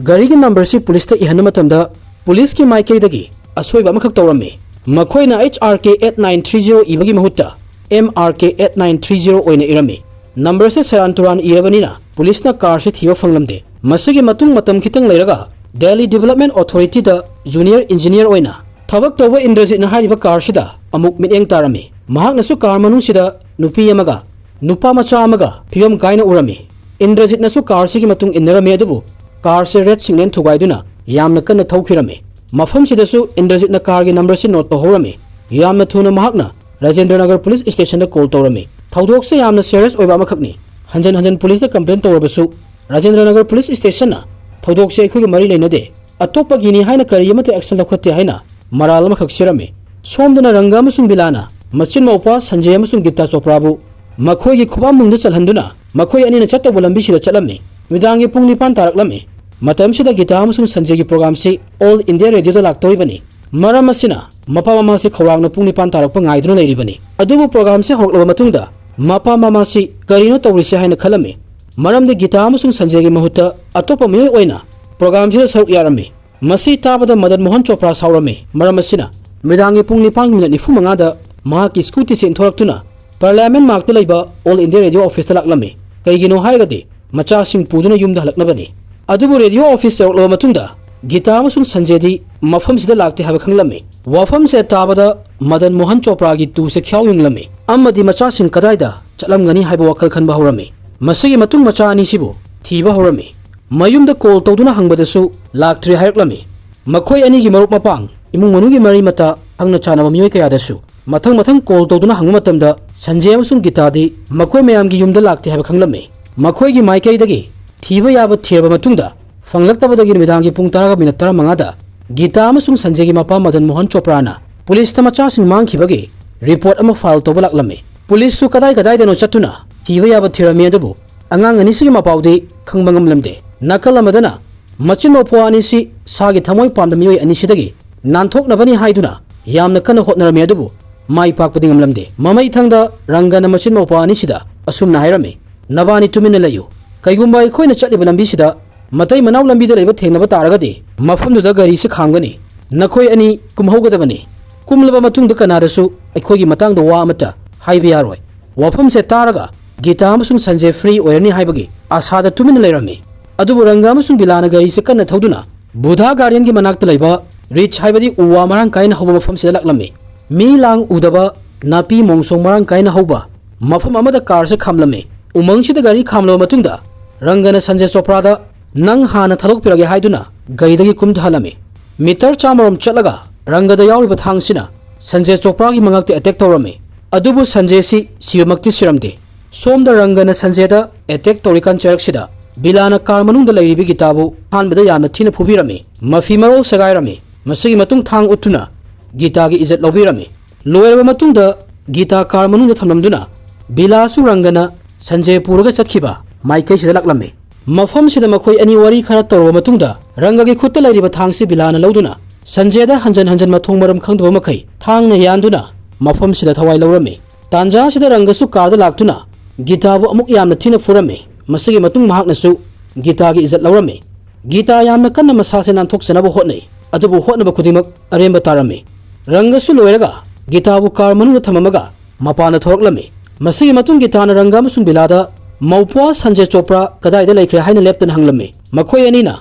ꯒꯥꯔꯤꯒꯤ ꯅꯝꯕꯔꯁꯤ ꯄꯨꯂꯤꯁꯇ ꯏꯍꯟꯕ ꯃꯇꯝꯗ ꯄꯨꯂꯤꯁꯀꯤ ꯃꯥꯏꯀꯩꯗꯒꯤ ꯑꯁꯣꯏꯕ ꯑꯃꯈꯛ ꯇꯧꯔꯝꯃꯤ꯫ ꯃꯈꯣꯏꯅ H R K eight nine three zero ꯏꯕꯒꯤ ꯃꯍꯨꯠꯇ M R K eight nine three zero ꯑꯣꯏꯅ ꯏꯔꯝꯃꯤ꯫ ꯅꯝꯕꯔꯁꯦ ꯁꯦꯔꯥꯟ ꯇꯨꯔꯥꯟ ꯏꯔꯕꯅꯤꯅ ꯄꯨꯂꯤꯁꯅ ꯀꯥꯔꯁꯦ ꯊꯤꯕ ꯐꯪꯂꯝꯗꯦ꯫ ꯃꯁꯤꯒꯤ ꯃꯇꯨꯡ ꯃꯇꯝ ꯈꯤꯇꯪ ꯂꯩꯔꯒ ꯗꯦꯜꯂꯤ ꯗꯤꯕꯦꯂꯞꯃꯦꯟ ꯑꯣꯊꯣꯔꯤꯇꯤꯗ ꯖꯨꯅꯤꯌꯔ ꯏꯟꯖꯤꯅꯤꯌꯔ ꯑꯣꯏꯅ ꯊꯕꯛ ꯇꯧꯕ ꯏꯟꯗ꯭ꯔꯖꯤꯠꯅ ꯍꯥꯏꯔꯤꯕ ꯀꯥꯔꯁꯤꯗ ꯑꯃꯨꯛ ꯃꯤꯠꯌꯦꯡ ꯇꯥꯔꯝꯃꯤ꯫ ꯃꯍꯥꯛꯅꯁꯨ ꯀꯥꯔ ꯃꯅꯨꯡꯁꯤꯗ ꯅꯨꯄꯤ ꯑꯃꯒ ꯅꯨꯄꯥ ꯃꯆꯥ ꯑꯃꯒ ꯐꯤꯕꯝ ꯀꯥꯏꯅ ꯎꯔꯝꯃꯤ꯫ ꯏꯟꯗ꯭ꯔꯖꯤꯠꯅꯁꯨ ꯀꯥꯔꯁꯤꯒꯤ ꯃꯇꯨꯡ ꯏꯟꯅꯔꯝꯃꯤ, ꯑꯗꯨꯕꯨ ꯀꯥꯔꯁꯦ ꯔꯦꯗ ꯁꯤꯒꯅꯦꯜ ꯊꯨꯒꯥꯏꯗꯨꯅ ꯌꯥꯝꯅ ꯀꯟꯅ ꯊꯧꯈꯤꯔꯝꯃꯤ꯫ ꯃꯐꯝꯁꯤꯗꯁꯨ ꯏꯟꯗ꯭ꯔꯖꯤꯠꯅ ꯀꯥꯔꯒꯤ ꯅꯝꯕꯔꯁꯤ ꯅꯣꯠ ꯇꯧꯍꯧꯔꯝꯃꯤ꯫ ꯌꯥꯝꯅ ꯊꯨꯅ ꯃꯍꯥꯛꯅ ꯔꯥꯖꯦꯟꯗ꯭ꯔ ꯅꯒꯔ ꯄꯨꯂꯤꯁ ꯁ꯭ꯇꯦꯁꯟꯗ ꯀꯣꯜ ꯇꯧꯔꯝꯃꯤ꯫ ꯊꯧꯗꯣꯛꯁꯦ ꯌꯥꯝꯅ ꯁꯦꯔꯤꯌꯁ ꯑꯣꯏꯕ ꯑꯃꯈꯛꯅꯤ꯫ ꯍꯟꯖꯟ ꯍꯟꯖꯟ ꯄꯨꯂꯤꯁꯇ ꯀꯝꯄ꯭ꯂꯦꯟ ꯇꯧꯔꯕꯁꯨ ꯔꯥꯖꯦꯟꯗ꯭ꯔ ꯅꯒꯔ ꯄꯨꯂꯤꯁ ꯁ꯭ꯇꯦꯁꯟꯅ ꯊꯧꯗꯣꯛꯁꯦ ꯑꯩꯈꯣꯏꯒ ꯃꯔꯤ ꯂꯩꯅꯗꯦ, ꯑꯇꯣꯞꯄꯒꯤꯅꯤ ꯍꯥꯏꯅ ꯀꯔꯤ ꯑꯃꯠꯇ ꯑꯦꯛꯁꯟ ꯂꯧꯈꯠꯇꯦ ꯍꯥꯏꯅ ꯃꯔꯥꯜ ꯑꯃꯈꯛ ꯁꯤꯔꯝꯃꯤ꯫ ꯁꯣꯝꯗꯅ ꯔꯪꯒ ꯑꯃꯁꯨꯡ ꯕꯤꯂꯥꯅ ꯃꯆꯤꯟ ꯃꯧꯄ꯭ꯋꯥ ꯁꯟꯖꯦ ꯑꯃꯁꯨꯡ ꯒꯤꯇꯥ ꯆꯣꯄ꯭ꯔꯥꯕꯨ ꯃꯈꯣꯏꯒꯤ ꯈꯨꯕꯥꯝꯅꯨꯡꯗ ꯆꯜꯍꯟꯗꯨꯅ ꯃꯈꯣꯏ ꯑꯅꯤꯅ ꯆꯠꯇꯧꯕ ꯂꯝꯕꯤꯁꯤꯗ ꯆꯠꯂꯝꯃꯤ꯫ ꯅꯨꯃꯤꯗꯥꯡꯒꯤ ꯄꯨꯡ ꯅꯤꯄꯥꯟ ꯇꯥꯔꯛꯂꯝꯃꯤ꯫ ꯃꯇꯝꯁꯤꯗ ꯒꯤꯇꯥ ꯑꯃꯁꯨꯡ ꯁꯟꯖꯦꯒꯤ ꯄ꯭ꯔꯣꯒꯥꯝꯁꯤ ꯑꯣꯜ ꯏꯟꯗꯤꯌꯥ ꯔꯦꯗꯤꯑꯣꯗ ꯂꯥꯛꯇꯧꯔꯤꯕꯅꯤ꯫ ꯃꯔꯝ ꯑꯁꯤꯅ ꯃꯄꯥ ꯃꯃꯥꯁꯦ ꯈꯧꯔꯥꯡꯅ ꯄꯨꯡ ꯅꯤꯄꯥꯟ ꯇꯥꯔꯛꯄ ꯉꯥꯏꯗꯨꯅ ꯂꯩꯔꯤꯕꯅꯤ꯫ ꯑꯗꯨꯕꯨ ꯄ꯭ꯔꯣꯒꯥꯝꯁꯦ ꯍꯧꯔꯛꯂꯕ ꯃꯇꯨꯡꯗ ꯃꯄꯥ ꯃꯃꯥꯁꯤ ꯀꯔꯤꯅꯣ ꯇꯧꯔꯤꯁꯦ ꯍꯥꯏꯅ ꯈꯜꯂꯝꯃꯤ꯫ ꯃꯔꯝꯗꯤ ꯒꯤꯇꯥ ꯑꯃꯁꯨꯡ ꯁꯟꯖꯦꯒꯤ ꯃꯍꯨꯠꯇ ꯑꯇꯣꯞꯄ ꯃꯤꯑꯣꯏ ꯑꯣꯏꯅ ꯄ꯭ꯔꯣꯒꯥꯝꯁꯤꯗ ꯁꯔꯨꯛ ꯌꯥꯔꯝꯃꯤ꯫ ꯃꯁꯤ ꯇꯥꯕꯗ ꯃꯗꯟ ꯃꯣꯍꯟ ꯆꯣꯄ꯭ꯔꯥ ꯁꯥꯎꯔꯝꯃꯤ꯫ ꯃꯔꯝ ꯑꯁꯤꯅ ꯅꯨꯃꯤꯗꯥꯡꯒꯤ ꯄꯨꯡ ꯅꯤꯄꯥꯟꯒꯤ ꯃꯤꯅꯠ ꯅꯤꯐꯨ ꯃꯉꯥꯗ ꯃꯍꯥꯛꯀꯤ ꯁ꯭ꯀꯨꯇꯤꯁꯤ ꯏꯟꯊꯣꯔꯛꯇꯨꯅ ꯄꯥꯔꯂꯤꯌꯥꯃꯦꯟ ꯃꯥꯔꯛꯇ ꯂꯩꯕ ꯑꯣꯜ ꯏꯟꯗꯤꯌꯥ ꯔꯦꯗꯤꯑꯣ ꯑꯣꯐꯤꯁꯇ ꯂꯥꯛꯂꯝꯃꯤ꯫ ꯀꯩꯒꯤꯅꯣ ꯍꯥꯏꯔꯒꯗꯤ ꯃꯆꯥꯁꯤꯡ ꯄꯨꯗꯨꯅ ꯌꯨꯝꯗ ꯍꯜꯂꯛꯅꯕꯅꯤ꯫ ꯑꯗꯨꯕꯨ ꯔꯦꯗꯤꯑꯣ ꯑꯣꯐꯤꯁ ꯌꯧꯔꯛꯂꯕ ꯃꯇꯨꯡꯗ ꯒꯤꯇꯥ ꯑꯃꯁꯨꯡ ꯁꯟꯖꯦꯗꯤ ꯃꯐꯝꯁꯤꯗ ꯂꯥꯛꯇꯦ ꯍꯥꯏꯕ ꯈꯪꯂꯝꯃꯤ꯫ ꯋꯥꯐꯝꯁꯦ ꯇꯥꯕꯗ ꯃꯗꯟ ꯃꯣꯍꯟ ꯆꯣꯄ꯭ꯔꯥꯒꯤ ꯇꯨꯁꯦ ꯈ꯭ꯌꯥꯎ ꯌꯨꯡꯂꯝꯃꯤ ꯑꯃꯗꯤ ꯃꯆꯥꯁꯤꯡ ꯀꯗꯥꯏꯗ ꯆꯠꯂꯝꯒꯅꯤ ꯍꯥꯏꯕ ꯋꯥꯈꯜ ꯈꯟꯕ ꯍꯧꯔꯝꯃꯤ꯫ ꯃꯁꯤꯒꯤ ꯃꯇꯨꯡ ꯃꯆꯥ ꯑꯅꯤꯁꯤꯕꯨ ꯊꯤꯕ ꯍꯧꯔꯝꯃꯤ꯫ ꯃꯌꯨꯝꯗ ꯀꯣꯜ ꯇꯧꯗꯨꯅ ꯍꯪꯕꯗꯁꯨ ꯂꯥꯛꯇ꯭ꯔꯦ ꯍꯥꯏꯔꯛꯂꯝꯃꯤ꯫ ꯃꯈꯣꯏ ꯑꯅꯤꯒꯤ ꯃꯔꯨꯞ ꯃꯄꯥꯡ, ꯏꯃꯨꯡ ꯃꯅꯨꯡꯒꯤ ꯃꯔꯤ ꯃꯇꯥ, ꯈꯪꯅ ꯆꯥꯟꯅꯕ ꯃꯤꯑꯣꯏ ꯀꯌꯥꯗꯁꯨ ꯃꯊꯪ ꯃꯊꯪ ꯀꯣꯜ ꯇꯧꯗꯨꯅ ꯍꯪꯕ ꯃꯇꯝꯗ ꯁꯟꯖꯦ ꯑꯃꯁꯨꯡ ꯒꯤꯇꯥꯗꯤ ꯃꯈꯣꯏ ꯃꯌꯥꯝꯒꯤ ꯌꯨꯝꯗ ꯂꯥꯛꯇꯦ ꯍꯥꯏꯕ ꯈꯪꯂꯝꯃꯤ꯫ ꯃꯈꯣꯏꯒꯤ ꯃꯥꯏꯀꯩꯗꯒꯤ ꯊꯤꯕ ꯌꯥꯕ ꯊꯤꯔꯕ ꯃꯇꯨꯡꯗ ꯐꯪꯂꯛꯇꯕꯗꯒꯤ ꯅꯨꯃꯤꯗꯥꯡꯒꯤ ꯄꯨꯡ ꯇꯔꯥꯒ ꯃꯤꯅꯠ ꯇꯔꯥꯃꯉꯥꯗ ꯒꯤꯇꯥ ꯑꯃꯁꯨꯡ ꯁꯟꯖꯦꯒꯤ ꯃꯄꯥ ꯃꯗꯟ ꯃꯣꯍꯟ ꯆꯣꯄ꯭ꯔꯥꯅ ꯄꯨꯂꯤꯁꯇ ꯃꯆꯥꯁꯤꯡ ꯃꯥꯡꯈꯤꯕꯒꯤ ꯔꯤꯄꯣꯔꯠ ꯑꯃ ꯐꯥꯏꯜ ꯇꯧꯕ ꯂꯥꯛꯂꯝꯃꯤ꯫ ꯄꯨꯂꯤꯁꯁꯨ ꯀꯗꯥꯏ ꯀꯗꯥꯏꯗꯅꯣ ꯆꯠꯇꯨꯅ ꯊꯤꯕ ꯌꯥꯕ ꯊꯤꯔꯝꯃꯤ, ꯑꯗꯨꯕꯨ ꯑꯉꯥꯡ ꯑꯅꯤꯁꯤꯒꯤ ꯃꯄꯥꯎꯗꯤ ꯈꯪꯕ ꯉꯝꯂꯝꯗꯦ꯫ ꯅꯥꯀꯜ ꯑꯃꯗꯅ ꯃꯆꯤꯟ ꯃꯧꯄ꯭ꯋꯥ ꯑꯅꯤꯁꯤ ꯁꯥꯒꯤ ꯊꯃꯣꯏ ꯄꯥꯝꯕ ꯃꯤꯑꯣꯏ ꯑꯅꯤꯁꯤꯗꯒꯤ ꯅꯥꯟꯊꯣꯛꯅꯕꯅꯤ ꯍꯥꯏꯗꯨꯅ ꯌꯥꯝꯅ ꯀꯟꯅ ꯍꯣꯠꯅꯔꯝꯃꯤ, ꯑꯗꯨꯕꯨ ꯃꯥꯏ ꯄꯥꯛꯄꯗꯤ ꯉꯝꯂꯝꯗꯦ꯫ ꯃꯃꯩ ꯊꯪꯗ ꯔꯪꯒꯅ ꯃꯆꯤꯟ ꯃꯧꯄ꯭ꯋꯥ ꯑꯅꯤꯁꯤꯗ ꯑꯁꯨꯝꯅ ꯍꯥꯏꯔꯝꯃꯤ, "ꯅꯕꯥꯅꯤ ꯇꯨꯃꯤꯟꯅ ꯂꯩꯌꯨ꯫ ꯀꯩꯒꯨꯝꯕ ꯑꯩꯈꯣꯏꯅ ꯆꯠꯂꯤꯕ ꯂꯝꯕꯤꯁꯤꯗ ꯃꯇꯩ ꯃꯅꯥꯎ ꯂꯝꯕꯤꯗ ꯂꯩꯕ ꯊꯦꯡꯅꯕ ꯇꯥꯔꯒꯗꯤ ꯃꯐꯝꯗꯨꯗ ꯒꯥꯔꯤꯁꯤ ꯈꯥꯝꯒꯅꯤ꯫ ꯅꯈꯣꯏ ꯑꯅꯤ ꯀꯨꯝꯍꯧꯒꯗꯕꯅꯤ꯫ ꯀꯨꯝꯂꯕ ꯃꯇꯨꯡꯗ ꯀꯅꯥꯗꯁꯨ ꯑꯩꯈꯣꯏꯒꯤ ꯃꯇꯥꯡꯗ ꯋꯥ ꯑꯃꯠꯇ ꯍꯥꯏꯕ ꯌꯥꯔꯣꯏ꯫" ꯋꯥꯐꯝꯁꯦ ꯇꯥꯔꯒ ꯒꯤꯇꯥ ꯑꯃꯁꯨꯡ ꯁꯟꯖꯦ ꯐ꯭ꯔꯤ ꯑꯣꯏꯔꯅꯤ ꯍꯥꯏꯕꯒꯤ ꯑꯥꯁꯥꯗ ꯇꯨꯃꯤꯟꯅ ꯂꯩꯔꯝꯃꯤ꯫ ꯑꯗꯨꯕꯨ ꯔꯪꯒ ꯑꯃꯁꯨꯡ ꯕꯤꯂꯥꯅ ꯒꯥꯔꯤꯁꯦ ꯀꯟꯅ ꯊꯧꯗꯨꯅ ꯕꯨꯙꯥ ꯒꯥꯔꯗꯦꯟꯒꯤ ꯃꯅꯥꯛꯇ ꯂꯩꯕ ꯔꯤꯆ ꯍꯥꯏꯕꯗꯤ ꯎ ꯋꯥ ꯃꯔꯥꯡ ꯀꯥꯏꯅ ꯍꯧꯕ ꯃꯐꯝꯁꯤꯗ ꯂꯥꯛꯂꯝꯃꯤ꯫ ꯃꯤ ꯂꯥꯡ ꯎꯗꯕ, ꯅꯥꯄꯤ ꯃꯣꯡꯁꯣꯡ ꯃꯔꯥꯡ ꯀꯥꯏꯅ ꯍꯧꯕ ꯃꯐꯝ ꯑꯃꯗ ꯀꯥꯔꯁꯦ ꯈꯥꯝꯂꯝꯃꯤ꯫ ꯎꯃꯪꯁꯤꯗ ꯒꯥꯔꯤ ꯈꯥꯝꯂꯕ ꯃꯇꯨꯡꯗ ꯔꯪꯒꯅ ꯁꯟꯖꯦ ꯆꯣꯄ꯭ꯔꯥꯗ, "ꯅꯪ ꯍꯥꯟꯅ ꯊꯥꯗꯣꯛꯄꯤꯔꯒꯦ" ꯍꯥꯏꯗꯨꯅ ꯒꯥꯔꯤꯗꯒꯤ ꯀꯨꯝꯊꯍꯜꯂꯝꯃꯤ꯫ ꯃꯤꯇꯔ ꯆꯥꯝꯃꯔꯣꯝ ꯆꯠꯂꯒ ꯔꯪꯒꯗ ꯌꯥꯎꯔꯤꯕ ꯊꯥꯡꯁꯤꯅ ꯁꯟꯖꯦ ꯆꯣꯄ꯭ꯔꯥꯒꯤ ꯃꯉꯛꯇ ꯑꯦꯇꯦꯛ ꯇꯧꯔꯝꯃꯤ꯫ ꯑꯗꯨꯕꯨ ꯁꯟꯖꯦꯁꯤ ꯁꯤꯕꯃꯛꯇꯤ ꯁꯤꯔꯝꯗꯦ꯫ ꯁꯣꯝꯗ ꯔꯪꯒꯅ ꯁꯟꯖꯦꯗ ꯑꯦꯇꯦꯛ ꯇꯧꯔꯤꯀꯥꯟ ꯆꯩꯔꯛꯁꯤꯗ ꯕꯤꯂꯥꯅ ꯀꯥꯔ ꯃꯅꯨꯡꯗ ꯂꯩꯔꯤꯕꯤ ꯒꯤꯇꯥꯕꯨ ꯑꯍꯥꯟꯕꯗ ꯌꯥꯝꯅ ꯊꯤꯅ ꯐꯨꯕꯤꯔꯝꯃꯤ꯫ ꯃꯐꯤ ꯃꯔꯣꯜ ꯁꯦꯒꯥꯏꯔꯝꯃꯤ꯫ ꯃꯁꯤꯒꯤ ꯃꯇꯨꯡ ꯊꯥꯡ ꯎꯠꯇꯨꯅ ꯒꯤꯇꯥꯒꯤ ꯏꯖꯠ ꯂꯧꯕꯤꯔꯝꯃꯤ꯫ ꯂꯣꯏꯔꯕ ꯃꯇꯨꯡꯗ ꯒꯤꯇꯥ ꯀꯥꯔ ꯃꯅꯨꯡꯗ ꯊꯝꯂꯝꯗꯨꯅ ꯕꯤꯂꯥꯁꯨ ꯔꯪꯒꯅ ꯁꯟꯖꯦ ꯄꯨꯔꯒ ꯆꯠꯈꯤꯕ ꯃꯥꯏꯀꯩꯁꯤꯗ ꯂꯥꯛꯂꯝꯃꯤ꯫ ꯃꯐꯝꯁꯤꯗ ꯃꯈꯣꯏ ꯑꯅꯤ ꯋꯥꯔꯤ ꯈꯔ ꯇꯧꯔꯕ ꯃꯇꯨꯡꯗ ꯔꯪꯒꯒꯤ ꯈꯨꯠꯇ ꯂꯩꯔꯤꯕ ꯊꯥꯡꯁꯤ ꯕꯤꯂꯥꯅ ꯂꯧꯗꯨꯅ ꯁꯟꯖꯦꯗ ꯍꯟꯖꯟ ꯍꯟꯖꯟ ꯃꯊꯣꯡ ꯃꯔꯝ ꯈꯪꯗꯕ ꯃꯈꯩ ꯊꯥꯡꯅ ꯌꯥꯟꯗꯨꯅ ꯃꯐꯝꯁꯤꯗ ꯊꯋꯥꯏ ꯂꯧꯔꯝꯃꯤ꯫ ꯇꯥꯟꯖꯥꯁꯤꯗ ꯔꯪꯒꯁꯨ ꯀꯥꯔꯗ ꯂꯥꯛꯇꯨꯅ ꯒꯤꯇꯥꯕꯨ ꯑꯃꯨꯛ ꯌꯥꯝꯅ ꯊꯤꯅ ꯐꯨꯔꯝꯃꯤ꯫ ꯃꯁꯤꯒꯤ ꯃꯇꯨꯡ ꯃꯍꯥꯛꯅꯁꯨ ꯒꯤꯇꯥꯒꯤ ꯏꯖꯠ ꯂꯧꯔꯝꯃꯤ꯫ ꯒꯤꯇꯥ ꯌꯥꯝꯅ ꯀꯟꯅ ꯃꯁꯥꯁꯦ ꯅꯥꯟꯊꯣꯛꯆꯅꯕ ꯍꯣꯠꯅꯩ, ꯑꯗꯨꯕꯨ ꯍꯣꯠꯅꯕ ꯈꯨꯗꯤꯡꯃꯛ ꯑꯔꯦꯝꯕ ꯇꯥꯔꯝꯃꯤ꯫ ꯔꯪꯒꯁꯨ ꯂꯣꯏꯔꯒ ꯒꯤꯇꯥꯕꯨ ꯀꯥꯔ ꯃꯅꯨꯡꯗ ꯊꯝꯃꯝꯃꯒ ꯃꯄꯥꯟꯗ ꯊꯣꯔꯛꯂꯝꯃꯤ꯫ ꯃꯁꯤꯒꯤ ꯃꯇꯨꯡ ꯒꯤꯇꯥꯅ ꯔꯪꯒ ꯑꯃꯁꯨꯡ ꯕꯤꯂꯥꯗ ꯃꯧꯄ꯭ꯋꯥ ꯁꯟꯖꯦ ꯆꯣꯄ꯭ꯔꯥ ꯀꯗꯥꯏꯗ ꯂꯩꯈ꯭ꯔꯦ ꯍꯥꯏꯅ ꯂꯦꯞꯇꯅ ꯍꯪꯂꯝꯃꯤ꯫ ꯃꯈꯣꯏ ꯑꯅꯤꯅ,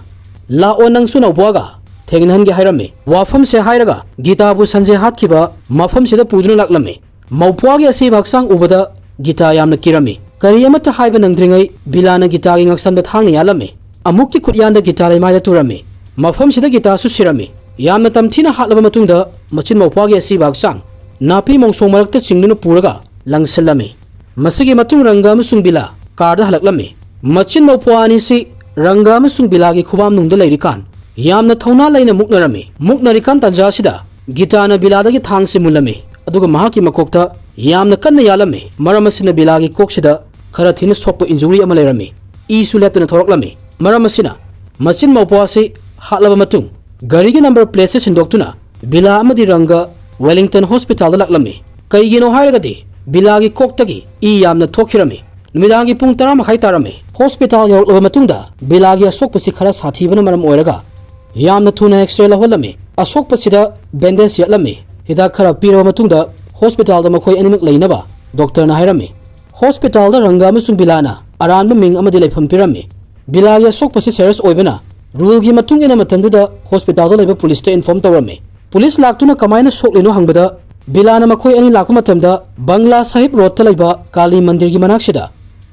"ꯂꯥꯛꯑꯣ, ꯅꯪꯁꯨ ꯅꯧꯄ꯭ꯋꯥꯒ ꯊꯦꯡꯅꯍꯟꯒꯦ" ꯍꯥꯏꯔꯝꯃꯤ꯫ ꯋꯥꯐꯝꯁꯦ ꯍꯥꯏꯔꯒ ꯒꯤꯇꯥꯕꯨ ꯁꯟꯖꯦ ꯍꯥꯠꯈꯤꯕ ꯃꯐꯝꯁꯤꯗ ꯄꯨꯗꯨꯅ ꯂꯥꯛꯂꯝꯃꯤ꯫ ꯃꯧꯄ꯭ꯋꯥꯒꯤ ꯑꯁꯤꯕ ꯍꯛꯆꯥꯡ ꯎꯕꯗ ꯒꯤꯇꯥ ꯌꯥꯝꯅ ꯀꯤꯔꯝꯃꯤ꯫ ꯀꯔꯤ ꯑꯃꯠꯇ ꯍꯥꯏꯕ ꯅꯪꯗ꯭ꯔꯤꯉꯩ ꯕꯤꯂꯥꯅ ꯒꯤꯇꯥꯒꯤ ꯉꯛꯁꯝꯗ ꯊꯥꯡꯅ ꯌꯥꯜꯂꯝꯃꯤ꯫ ꯑꯃꯨꯛꯀꯤ ꯈꯨꯠꯌꯥꯟꯗ ꯒꯤꯇꯥ ꯂꯩꯃꯥꯏꯗ ꯇꯨꯔꯝꯃꯤ꯫ ꯃꯐꯝꯁꯤꯗ ꯒꯤꯇꯥꯁꯨ ꯁꯤꯔꯝꯃꯤ꯫ ꯌꯥꯝꯅ ꯇꯝꯊꯤꯅ ꯍꯥꯠꯂꯕ ꯃꯇꯨꯡꯗ ꯃꯆꯤꯟ ꯃꯧꯄ꯭ꯋꯥꯒꯤ ꯑꯁꯤꯕ ꯍꯛꯆꯥꯡ ꯅꯥꯄꯤ ꯃꯣꯡꯁꯣꯡ ꯃꯔꯛꯇ ꯆꯤꯡꯗꯨꯅ ꯄꯨꯔꯒ ꯂꯪꯁꯤꯜꯂꯝꯃꯤ꯫ ꯃꯁꯤꯒꯤ ꯃꯇꯨꯡ ꯔꯪꯒ ꯑꯃꯁꯨꯡ ꯕꯤꯂꯥ ꯀꯥꯔꯗ ꯍꯜꯂꯛꯂꯝꯃꯤ꯫ ꯃꯆꯤꯟ ꯃꯧꯄ꯭ꯋꯥ ꯑꯅꯤꯁꯤ ꯔꯪꯒ ꯑꯃꯁꯨꯡ ꯕꯤꯂꯥꯒꯤ ꯈꯨꯕꯥꯝꯅꯨꯡꯗ ꯂꯩꯔꯤꯀꯥꯟ ꯌꯥꯝꯅ ꯊꯧꯅꯥ ꯂꯩꯅ ꯃꯨꯛꯅꯔꯝꯃꯤ꯫ ꯃꯨꯛꯅꯔꯤꯀꯥꯟ ꯇꯥꯟꯖꯥꯁꯤꯗ ꯒꯤꯇꯥꯅ ꯕꯤꯂꯥꯗꯒꯤ ꯊꯥꯡꯁꯤ ꯃꯨꯜꯂꯝꯃꯤ, ꯑꯗꯨꯒ ꯃꯍꯥꯛꯀꯤ ꯃꯀꯣꯛꯇ ꯌꯥꯝꯅ ꯀꯟꯅ ꯌꯥꯜꯂꯝꯃꯤ꯫ ꯃꯔꯝ ꯑꯁꯤꯅ ꯕꯤꯂꯥꯒꯤ ꯀꯣꯛꯁꯤꯗ ꯈꯔ ꯊꯤꯅ ꯁꯣꯛꯄ ꯏꯟꯖꯨꯔꯤ ꯑꯃ ꯂꯩꯔꯝꯃꯤ꯫ ꯏꯁꯨ ꯂꯦꯞꯇꯅ ꯊꯣꯔꯛꯂꯝꯃꯤ꯫ ꯃꯔꯝ ꯑꯁꯤꯅ ꯃꯆꯤꯟ ꯃꯧꯄ꯭ꯋꯥꯁꯤ ꯍꯥꯠꯂꯕ ꯃꯇꯨꯡ ꯒꯥꯔꯤꯒꯤ ꯅꯝꯕꯔ ꯄ꯭ꯂꯦꯠꯁꯦ ꯁꯤꯟꯗꯣꯛꯇꯨꯅ ꯕꯤꯂꯥ ꯑꯃꯗꯤ ꯔꯪꯒ ꯋꯦꯂꯤꯡꯇꯟ ꯍꯣꯁꯄꯤꯇꯥꯜꯗ ꯂꯥꯛꯂꯝꯃꯤ꯫ ꯀꯩꯒꯤꯅꯣ ꯍꯥꯏꯔꯒꯗꯤ ꯕꯤꯂꯥꯒꯤ ꯀꯣꯛꯇꯒꯤ ꯏ ꯌꯥꯝꯅ ꯊꯣꯛꯈꯤꯔꯝꯃꯤ꯫ ꯅꯨꯃꯤꯗꯥꯡꯒꯤ ꯄꯨꯡ ꯇꯔꯥ ꯃꯈꯥꯏ ꯇꯥꯔꯝꯃꯤ꯫ ꯍꯣꯁꯄꯤꯇꯥꯜ ꯌꯧꯔꯛꯂꯕ ꯃꯇꯨꯡꯗ ꯕꯤꯂꯥꯒꯤ ꯑꯁꯣꯛꯄꯁꯤ ꯈꯔ ꯁꯥꯊꯤꯕꯅ ꯃꯔꯝ ꯑꯣꯏꯔꯒ ꯌꯥꯝꯅ ꯊꯨꯅ ꯑꯦꯛꯁꯔꯦ ꯂꯧꯍꯜꯂꯝꯃꯤ꯫ ꯑꯁꯣꯛꯄꯁꯤꯗ ꯕꯦꯟꯗꯦꯖ ꯌꯦꯠꯂꯝꯃꯤ꯫ ꯍꯤꯗꯥꯛ ꯈꯔ ꯄꯤꯔꯕ ꯃꯇꯨꯡꯗ ꯍꯣꯁꯄꯤꯇꯥꯜꯗ ꯃꯈꯣꯏ ꯑꯅꯤꯃꯛ ꯂꯩꯅꯕ ꯗꯣꯛꯇꯔꯅ ꯍꯥꯏꯔꯝꯃꯤ꯫ ꯍꯣꯁꯄꯤꯇꯥꯜꯗ ꯔꯪꯒ ꯑꯃꯁꯨꯡ ꯕꯤꯂꯥꯅ ꯑꯔꯥꯟꯕ ꯃꯤꯡ ꯑꯃꯗꯤ ꯂꯩꯐꯝ ꯄꯤꯔꯝꯃꯤ꯫ ꯕꯤꯂꯥꯒꯤ ꯑꯁꯣꯛꯄꯁꯤ ꯁꯦꯔꯤꯌꯁ ꯑꯣꯏꯕꯅ ꯔꯨꯜꯒꯤ ꯃꯇꯨꯡ ꯏꯟꯅ ꯃꯇꯝꯗꯨꯗ ꯍꯣꯁꯄꯤꯇꯥꯜꯗ ꯂꯩꯕ ꯄꯨꯂꯤꯁꯇ ꯏꯟꯐꯣꯔꯝ ꯇꯧꯔꯝꯃꯤ꯫ ꯄꯨꯂꯤꯁ ꯂꯥꯛꯇꯨꯅ ꯀꯃꯥꯏꯅ ꯁꯣꯛꯂꯤꯅꯣ ꯍꯪꯕꯗ ꯕꯤꯂꯥꯅ ꯃꯈꯣꯏ ꯑꯅꯤ ꯂꯥꯛꯄ ꯃꯇꯝꯗ ꯕꯪꯒ꯭ꯂꯥ ꯁꯥꯍꯤꯕ ꯔꯣꯗꯇ ꯂꯩꯕ ꯀꯥꯂꯤ ꯃꯟꯗꯤꯔꯒꯤ ꯃꯅꯥꯛꯁꯤꯗ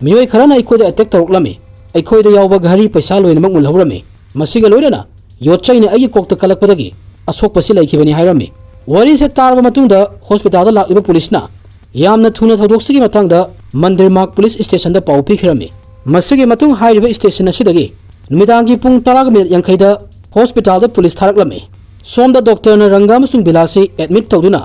ꯃꯤꯑꯣꯏ ꯈꯔꯅ ꯑꯩꯈꯣꯏꯗ ꯑꯦꯇꯦꯛ ꯇꯧꯔꯛꯂꯝꯃꯤ꯫ ꯑꯩꯈꯣꯏꯗ ꯌꯥꯎꯕ ꯘꯔꯤ ꯄꯩꯁꯥ ꯂꯣꯏꯅꯃꯛ ꯃꯨꯜꯍꯧꯔꯝꯃꯤ꯫ ꯃꯁꯤꯒ ꯂꯣꯏꯅꯅ ꯌꯣꯠ ꯆꯩꯅ ꯑꯩꯒꯤ ꯀꯣꯛꯇ ꯀꯜꯂꯛꯄꯗꯒꯤ ꯑꯁꯣꯛꯄꯁꯤ ꯂꯩꯈꯤꯕꯅꯤ ꯍꯥꯏꯔꯝꯃꯤ꯫ ꯋꯥꯔꯤꯁꯦ ꯇꯥꯔꯕ ꯃꯇꯨꯡꯗ ꯍꯣꯁꯄꯤꯇꯥꯜꯗ ꯂꯥꯛꯂꯤꯕ ꯄꯨꯂꯤꯁꯅ ꯌꯥꯝꯅ ꯊꯨꯅ ꯊꯧꯗꯣꯛꯁꯤꯒꯤ ꯃꯇꯥꯡꯗ ꯃꯟꯗꯤꯔ ꯃꯥꯔꯛ ꯄꯨꯂꯤꯁ ꯁ꯭ꯇꯦꯁꯟꯗ ꯄꯥꯎ ꯄꯤꯈꯤꯔꯝꯃꯤ꯫ ꯃꯁꯤꯒꯤ ꯃꯇꯨꯡ ꯍꯥꯏꯔꯤꯕ ꯁ꯭ꯇꯦꯁꯟ ꯑꯁꯤꯗꯒꯤ ꯅꯨꯃꯤꯗꯥꯡꯒꯤ ꯄꯨꯡ ꯇꯔꯥꯒ ꯃꯤꯅꯤꯠ ꯌꯥꯡꯈꯩꯗ ꯍꯣꯁꯄꯤꯇꯥꯜꯗ ꯄꯨꯂꯤꯁ ꯊꯥꯔꯛꯂꯝꯃꯤ꯫ ꯁꯣꯝꯗ ꯗꯣꯛꯇꯔꯅ ꯔꯪꯒꯥ ꯑꯃꯁꯨꯡ ꯕꯤꯂꯥꯁꯤ ꯑꯦꯗꯃꯤꯠ ꯇꯧꯗꯨꯅ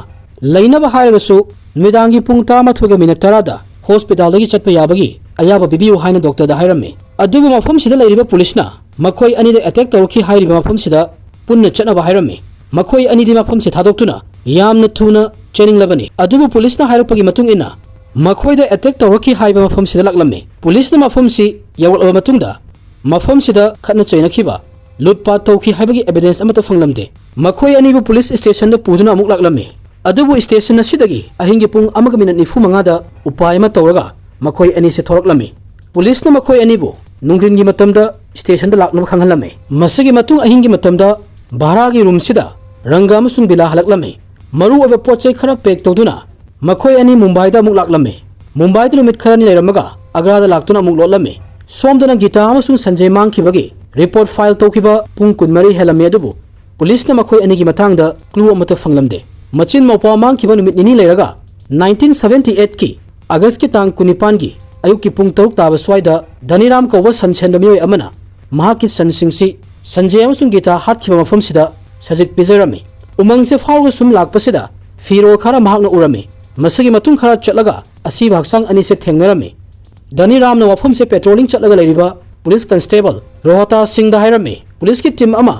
ꯂꯩꯅꯕ ꯍꯥꯏꯔꯒꯁꯨ ꯅꯨꯃꯤꯗꯥꯡꯒꯤ ꯄꯨꯡ ꯇꯔꯥꯃꯥꯊꯣꯏꯒ ꯃꯤꯅꯤꯠ ꯇꯔꯥꯗ ꯍꯣꯁꯄꯤꯇꯥꯜꯗꯒꯤ ꯆꯠꯄ ꯌꯥꯕꯒꯤ ꯑꯌꯥꯕ ꯄꯤꯕꯤꯌꯨ ꯍꯥꯏꯅ ꯗꯣꯛꯇꯔꯗ ꯍꯥꯏꯔꯝꯃꯤ꯫ ꯑꯗꯨꯕꯨ ꯃꯐꯝꯁꯤꯗ ꯂꯩꯔꯤꯕ ꯄꯨꯂꯤꯁꯅ ꯃꯈꯣꯏ ꯑꯅꯤꯗ ꯑꯦꯇꯦꯛ ꯇꯧꯔꯛꯈꯤ ꯍꯥꯏꯔꯤꯕ ꯃꯐꯝꯁꯤꯗ ꯄꯨꯟꯅ ꯆꯠꯅꯕ ꯍꯥꯏꯔꯝꯃꯤ꯫ ꯃꯈꯣꯏ ꯑꯅꯤꯗꯤ ꯃꯐꯝꯁꯤ ꯊꯥꯗꯣꯛꯇꯨꯅ ꯌꯥꯝꯅ ꯊꯨꯅ ꯆꯦꯟꯅꯤꯡꯂꯕꯅꯤ꯫ ꯑꯗꯨꯕꯨ ꯄꯨꯂꯤꯁꯅ ꯍꯥꯏꯔꯛꯄꯒꯤ ꯃꯇꯨꯡ ꯏꯟꯅ ꯃꯈꯣꯏꯗ ꯑꯦꯇꯦꯛ ꯇꯧꯔꯛꯈꯤ ꯍꯥꯏꯕ ꯃꯐꯝꯁꯤꯗ ꯂꯥꯛꯂꯝꯃꯤ꯫ ꯄꯨꯂꯤꯁꯅ ꯃꯐꯝꯁꯤ ꯌꯧꯔꯛꯂꯕ ꯃꯇꯨꯡꯗ ꯃꯐꯝꯁꯤꯗ ꯈꯠꯅ ꯆꯩꯅꯈꯤꯕ, ꯂꯨꯠꯄꯥꯠ ꯇꯧꯈꯤ ꯍꯥꯏꯕꯒꯤ ꯑꯦꯚꯤꯗꯦꯟꯁ ꯑꯃꯠꯇ ꯐꯪꯂꯝꯗꯦ꯫ ꯃꯈꯣꯏ ꯑꯅꯤꯕꯨ ꯄꯨꯂꯤꯁ ꯁ꯭ꯇꯦꯁꯟꯗ ꯄꯨꯗꯨꯅ ꯑꯃꯨꯛ ꯂꯥꯛꯂꯝꯃꯤ꯫ ꯑꯗꯨꯕꯨ ꯁ꯭ꯇꯦꯁꯟ ꯑꯁꯤꯗꯒꯤ ꯑꯍꯤꯡꯒꯤ ꯄꯨꯡ ꯑꯃꯒ ꯃꯤꯅꯠ ꯅꯤꯐꯨ ꯃꯉꯥꯗ ꯎꯄꯥꯏ ꯑꯃ ꯇꯧꯔꯒ ꯃꯈꯣꯏ ꯑꯅꯤꯁꯦ ꯊꯣꯔꯛꯂꯝꯃꯤ꯫ ꯄꯨꯂꯤꯁꯅ ꯃꯈꯣꯏ ꯑꯅꯤꯕꯨ ꯅꯨꯡꯊꯤꯟꯒꯤ ꯃꯇꯝꯗ ꯁ꯭ꯇꯦꯁꯟꯗ ꯂꯥꯛꯅꯕ ꯈꯪꯍꯜꯂꯝꯃꯤ꯫ ꯃꯁꯤꯒꯤ ꯃꯇꯨꯡ ꯑꯍꯤꯡꯒꯤ ꯃꯇꯝꯗ ꯚꯥꯔꯥꯒꯤ ꯔꯨꯝꯁꯤꯗ ꯔꯪꯒ ꯑꯃꯁꯨꯡ ꯕꯤꯂꯥ ꯍꯜꯂꯛꯂꯝꯃꯤ꯫ ꯃꯔꯨꯑꯣꯏꯕ ꯄꯣꯠ ꯆꯩ ꯈꯔ ꯄꯦꯛ ꯇꯧꯗꯨꯅ ꯃꯈꯣꯏ ꯑꯅꯤ ꯃꯨꯝꯕꯥꯏꯗ ꯑꯃꯨꯛ ꯂꯥꯛꯂꯝꯃꯤ꯫ ꯃꯨꯝꯕꯥꯏꯗ ꯅꯨꯃꯤꯠ ꯈꯔꯅꯤ ꯂꯩꯔꯝꯃꯒ ꯑꯒ꯭ꯔꯥꯗ ꯂꯥꯛꯇꯨꯅ ꯑꯃꯨꯛ ꯂꯣꯠꯂꯝꯃꯤ꯫ ꯁꯣꯝꯗꯅ ꯒꯤꯇꯥ ꯑꯃꯁꯨꯡ ꯁꯟꯖꯦ ꯃꯥꯡꯈꯤꯕꯒꯤ ꯔꯤꯄꯣꯔꯠ ꯐꯥꯏꯜ ꯇꯧꯈꯤꯕ ꯄꯨꯡ ꯀꯨꯟꯃꯔꯤ ꯍꯦꯜꯂꯝꯃꯤ, ꯑꯗꯨꯕꯨ ꯄꯨꯂꯤꯁꯅ ꯃꯈꯣꯏ ꯑꯅꯤꯒꯤ ꯃꯇꯥꯡꯗ ꯀ꯭ꯂꯨ ꯑꯃꯠꯇ ꯐꯪꯂꯝꯗꯦ꯫ ꯃꯆꯤꯟ ꯃꯧꯄ꯭ꯋꯥ ꯃꯥꯡꯈꯤꯕ ꯅꯨꯃꯤꯠ ꯅꯤꯅꯤ ꯂꯩꯔꯒ ꯅꯥꯏꯟꯇꯤꯟ ꯁꯚꯦꯟꯇꯤ ꯑꯩꯠꯀꯤ ꯑꯥꯒꯁꯀꯤ ꯇꯥꯡ ꯀꯨꯟꯅꯤꯄꯥꯟꯒꯤ ꯑꯌꯨꯛꯀꯤ ꯄꯨꯡ ꯇꯔꯨꯛ ꯇꯥꯕ ꯁ꯭ꯋꯥꯏꯗ ꯙꯅꯤꯔꯥꯝ ꯀꯧꯕ ꯁꯟ ꯁꯦꯟꯕ ꯃꯤꯑꯣꯏ ꯑꯃꯅ ꯃꯍꯥꯛꯀꯤ ꯁꯟꯁꯤꯡꯁꯤ ꯁꯟꯖꯦ ꯑꯃꯁꯨꯡ ꯒꯤꯇꯥ ꯍꯥꯠꯈꯤꯕ ꯃꯐꯝꯁꯤꯗ ꯁꯖꯤꯛ ꯄꯤꯖꯔꯝꯃꯤ꯫ ꯎꯃꯪꯁꯦ ꯐꯥꯎꯔꯒ ꯁꯨꯝ ꯂꯥꯛꯄꯁꯤꯗ ꯐꯤꯔꯣꯜ ꯈꯔ ꯃꯍꯥꯛꯅ ꯎꯔꯝꯃꯤ꯫ ꯃꯁꯤꯒꯤ ꯃꯇꯨꯡ ꯈꯔ ꯆꯠꯂꯒ ꯑꯁꯤꯕ ꯍꯛꯆꯥꯡ ꯑꯅꯤꯁꯦ ꯊꯦꯡꯅꯔꯝꯃꯤ꯫ ꯙꯅꯤꯔꯥꯝꯅ ꯋꯥꯐꯝꯁꯦ ꯄꯦꯇ꯭ꯔꯣꯂꯤꯡ ꯆꯠꯂꯒ ꯂꯩꯔꯤꯕ ꯄꯨꯂꯤꯁ ꯀꯟꯁꯇꯦꯕꯜ ꯔꯣꯍꯇꯥꯁ ꯁꯤꯡꯗ ꯍꯥꯏꯔꯝꯃꯤ꯫ ꯄꯨꯂꯤꯁꯀꯤ ꯇꯤꯝ ꯑꯃ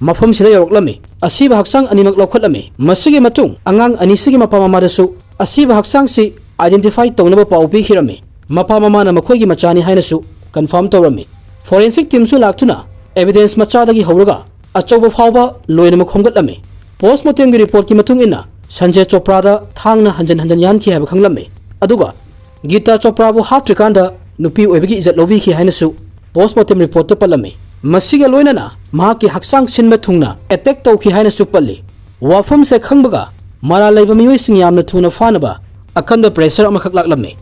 ꯃꯐꯝꯁꯤꯗ ꯌꯧꯔꯛꯂꯝꯃꯤ꯫ ꯑꯁꯤꯕ ꯍꯛꯆꯥꯡ ꯑꯅꯤꯃꯛ ꯂꯧꯈꯠꯂꯝꯃꯤ꯫ ꯃꯁꯤꯒꯤ ꯃꯇꯨꯡ ꯑꯉꯥꯡ ꯑꯅꯤꯁꯤꯒꯤ ꯃꯄꯥ ꯃꯃꯥꯗꯁꯨ ꯑꯁꯤꯕ ꯍꯛꯆꯥꯡꯁꯤ identify ꯇꯧꯅꯕ ꯄꯥꯎ ꯄꯤꯈꯤꯔꯝꯃꯤ꯫ ꯃꯄꯥ ꯃꯃꯥꯅ ꯃꯈꯣꯏꯒꯤ ꯃꯆꯥꯅꯤ ꯍꯥꯏꯅꯁꯨ confirm ꯇꯧꯔꯝꯃꯤ꯫ Forensic teamꯁꯨ ꯂꯥꯛꯇꯨꯅ evidence ꯃꯆꯥꯗꯒꯤ ꯍꯧꯔꯒ ꯑꯆꯧꯕ ꯐꯥꯎꯕ ꯂꯣꯏꯅꯃꯛ ꯈꯣꯝꯒꯠꯂꯝꯃꯤ꯫ Postmortemꯒꯤ reportꯀꯤ ꯃꯇꯨꯡ ꯏꯟꯅ ꯁꯟꯖꯦ ꯆꯣꯄ꯭ꯔꯥꯗ ꯊꯥꯡꯅ ꯍꯟꯖꯟ ꯍꯟꯖꯟ ꯌꯥꯟꯈꯤ ꯍꯥꯏꯕ ꯈꯪꯂꯝꯃꯤ꯫ ꯑꯗꯨꯒ ꯒꯤꯇꯥ ꯆꯣꯄ꯭ꯔꯥꯕꯨ ꯍꯥꯠꯇ꯭ꯔꯤꯀꯥꯟꯗ ꯅꯨꯄꯤ ꯑꯣꯏꯕꯒꯤ ꯏꯖꯠ ꯂꯧꯕꯤꯈꯤ ꯍꯥꯏꯅꯁꯨ postmortem reportꯇ ꯄꯜꯂꯝꯃꯤ꯫ ꯃꯁꯤꯒ ꯂꯣꯏꯅꯅ ꯃꯍꯥꯛꯀꯤ ꯍꯛꯆꯥꯡ ꯁꯤꯟꯕ ꯊꯨꯡꯅ attack ꯇꯧꯈꯤ ꯍꯥꯏꯅꯁꯨ ꯄꯜꯂꯤ꯫ ꯋꯥꯐꯝꯁꯦ ꯈꯪꯕꯒ ꯃꯔꯥꯜ ꯂꯩꯕ ꯃꯤꯑꯣꯏꯁꯤꯡ ꯌꯥꯝꯅ ꯊꯨꯅ ꯐꯥꯅꯕ ꯑꯀꯟꯕ pressure ꯑꯃꯈꯛ ꯂꯥꯛꯂꯝꯃꯤ꯫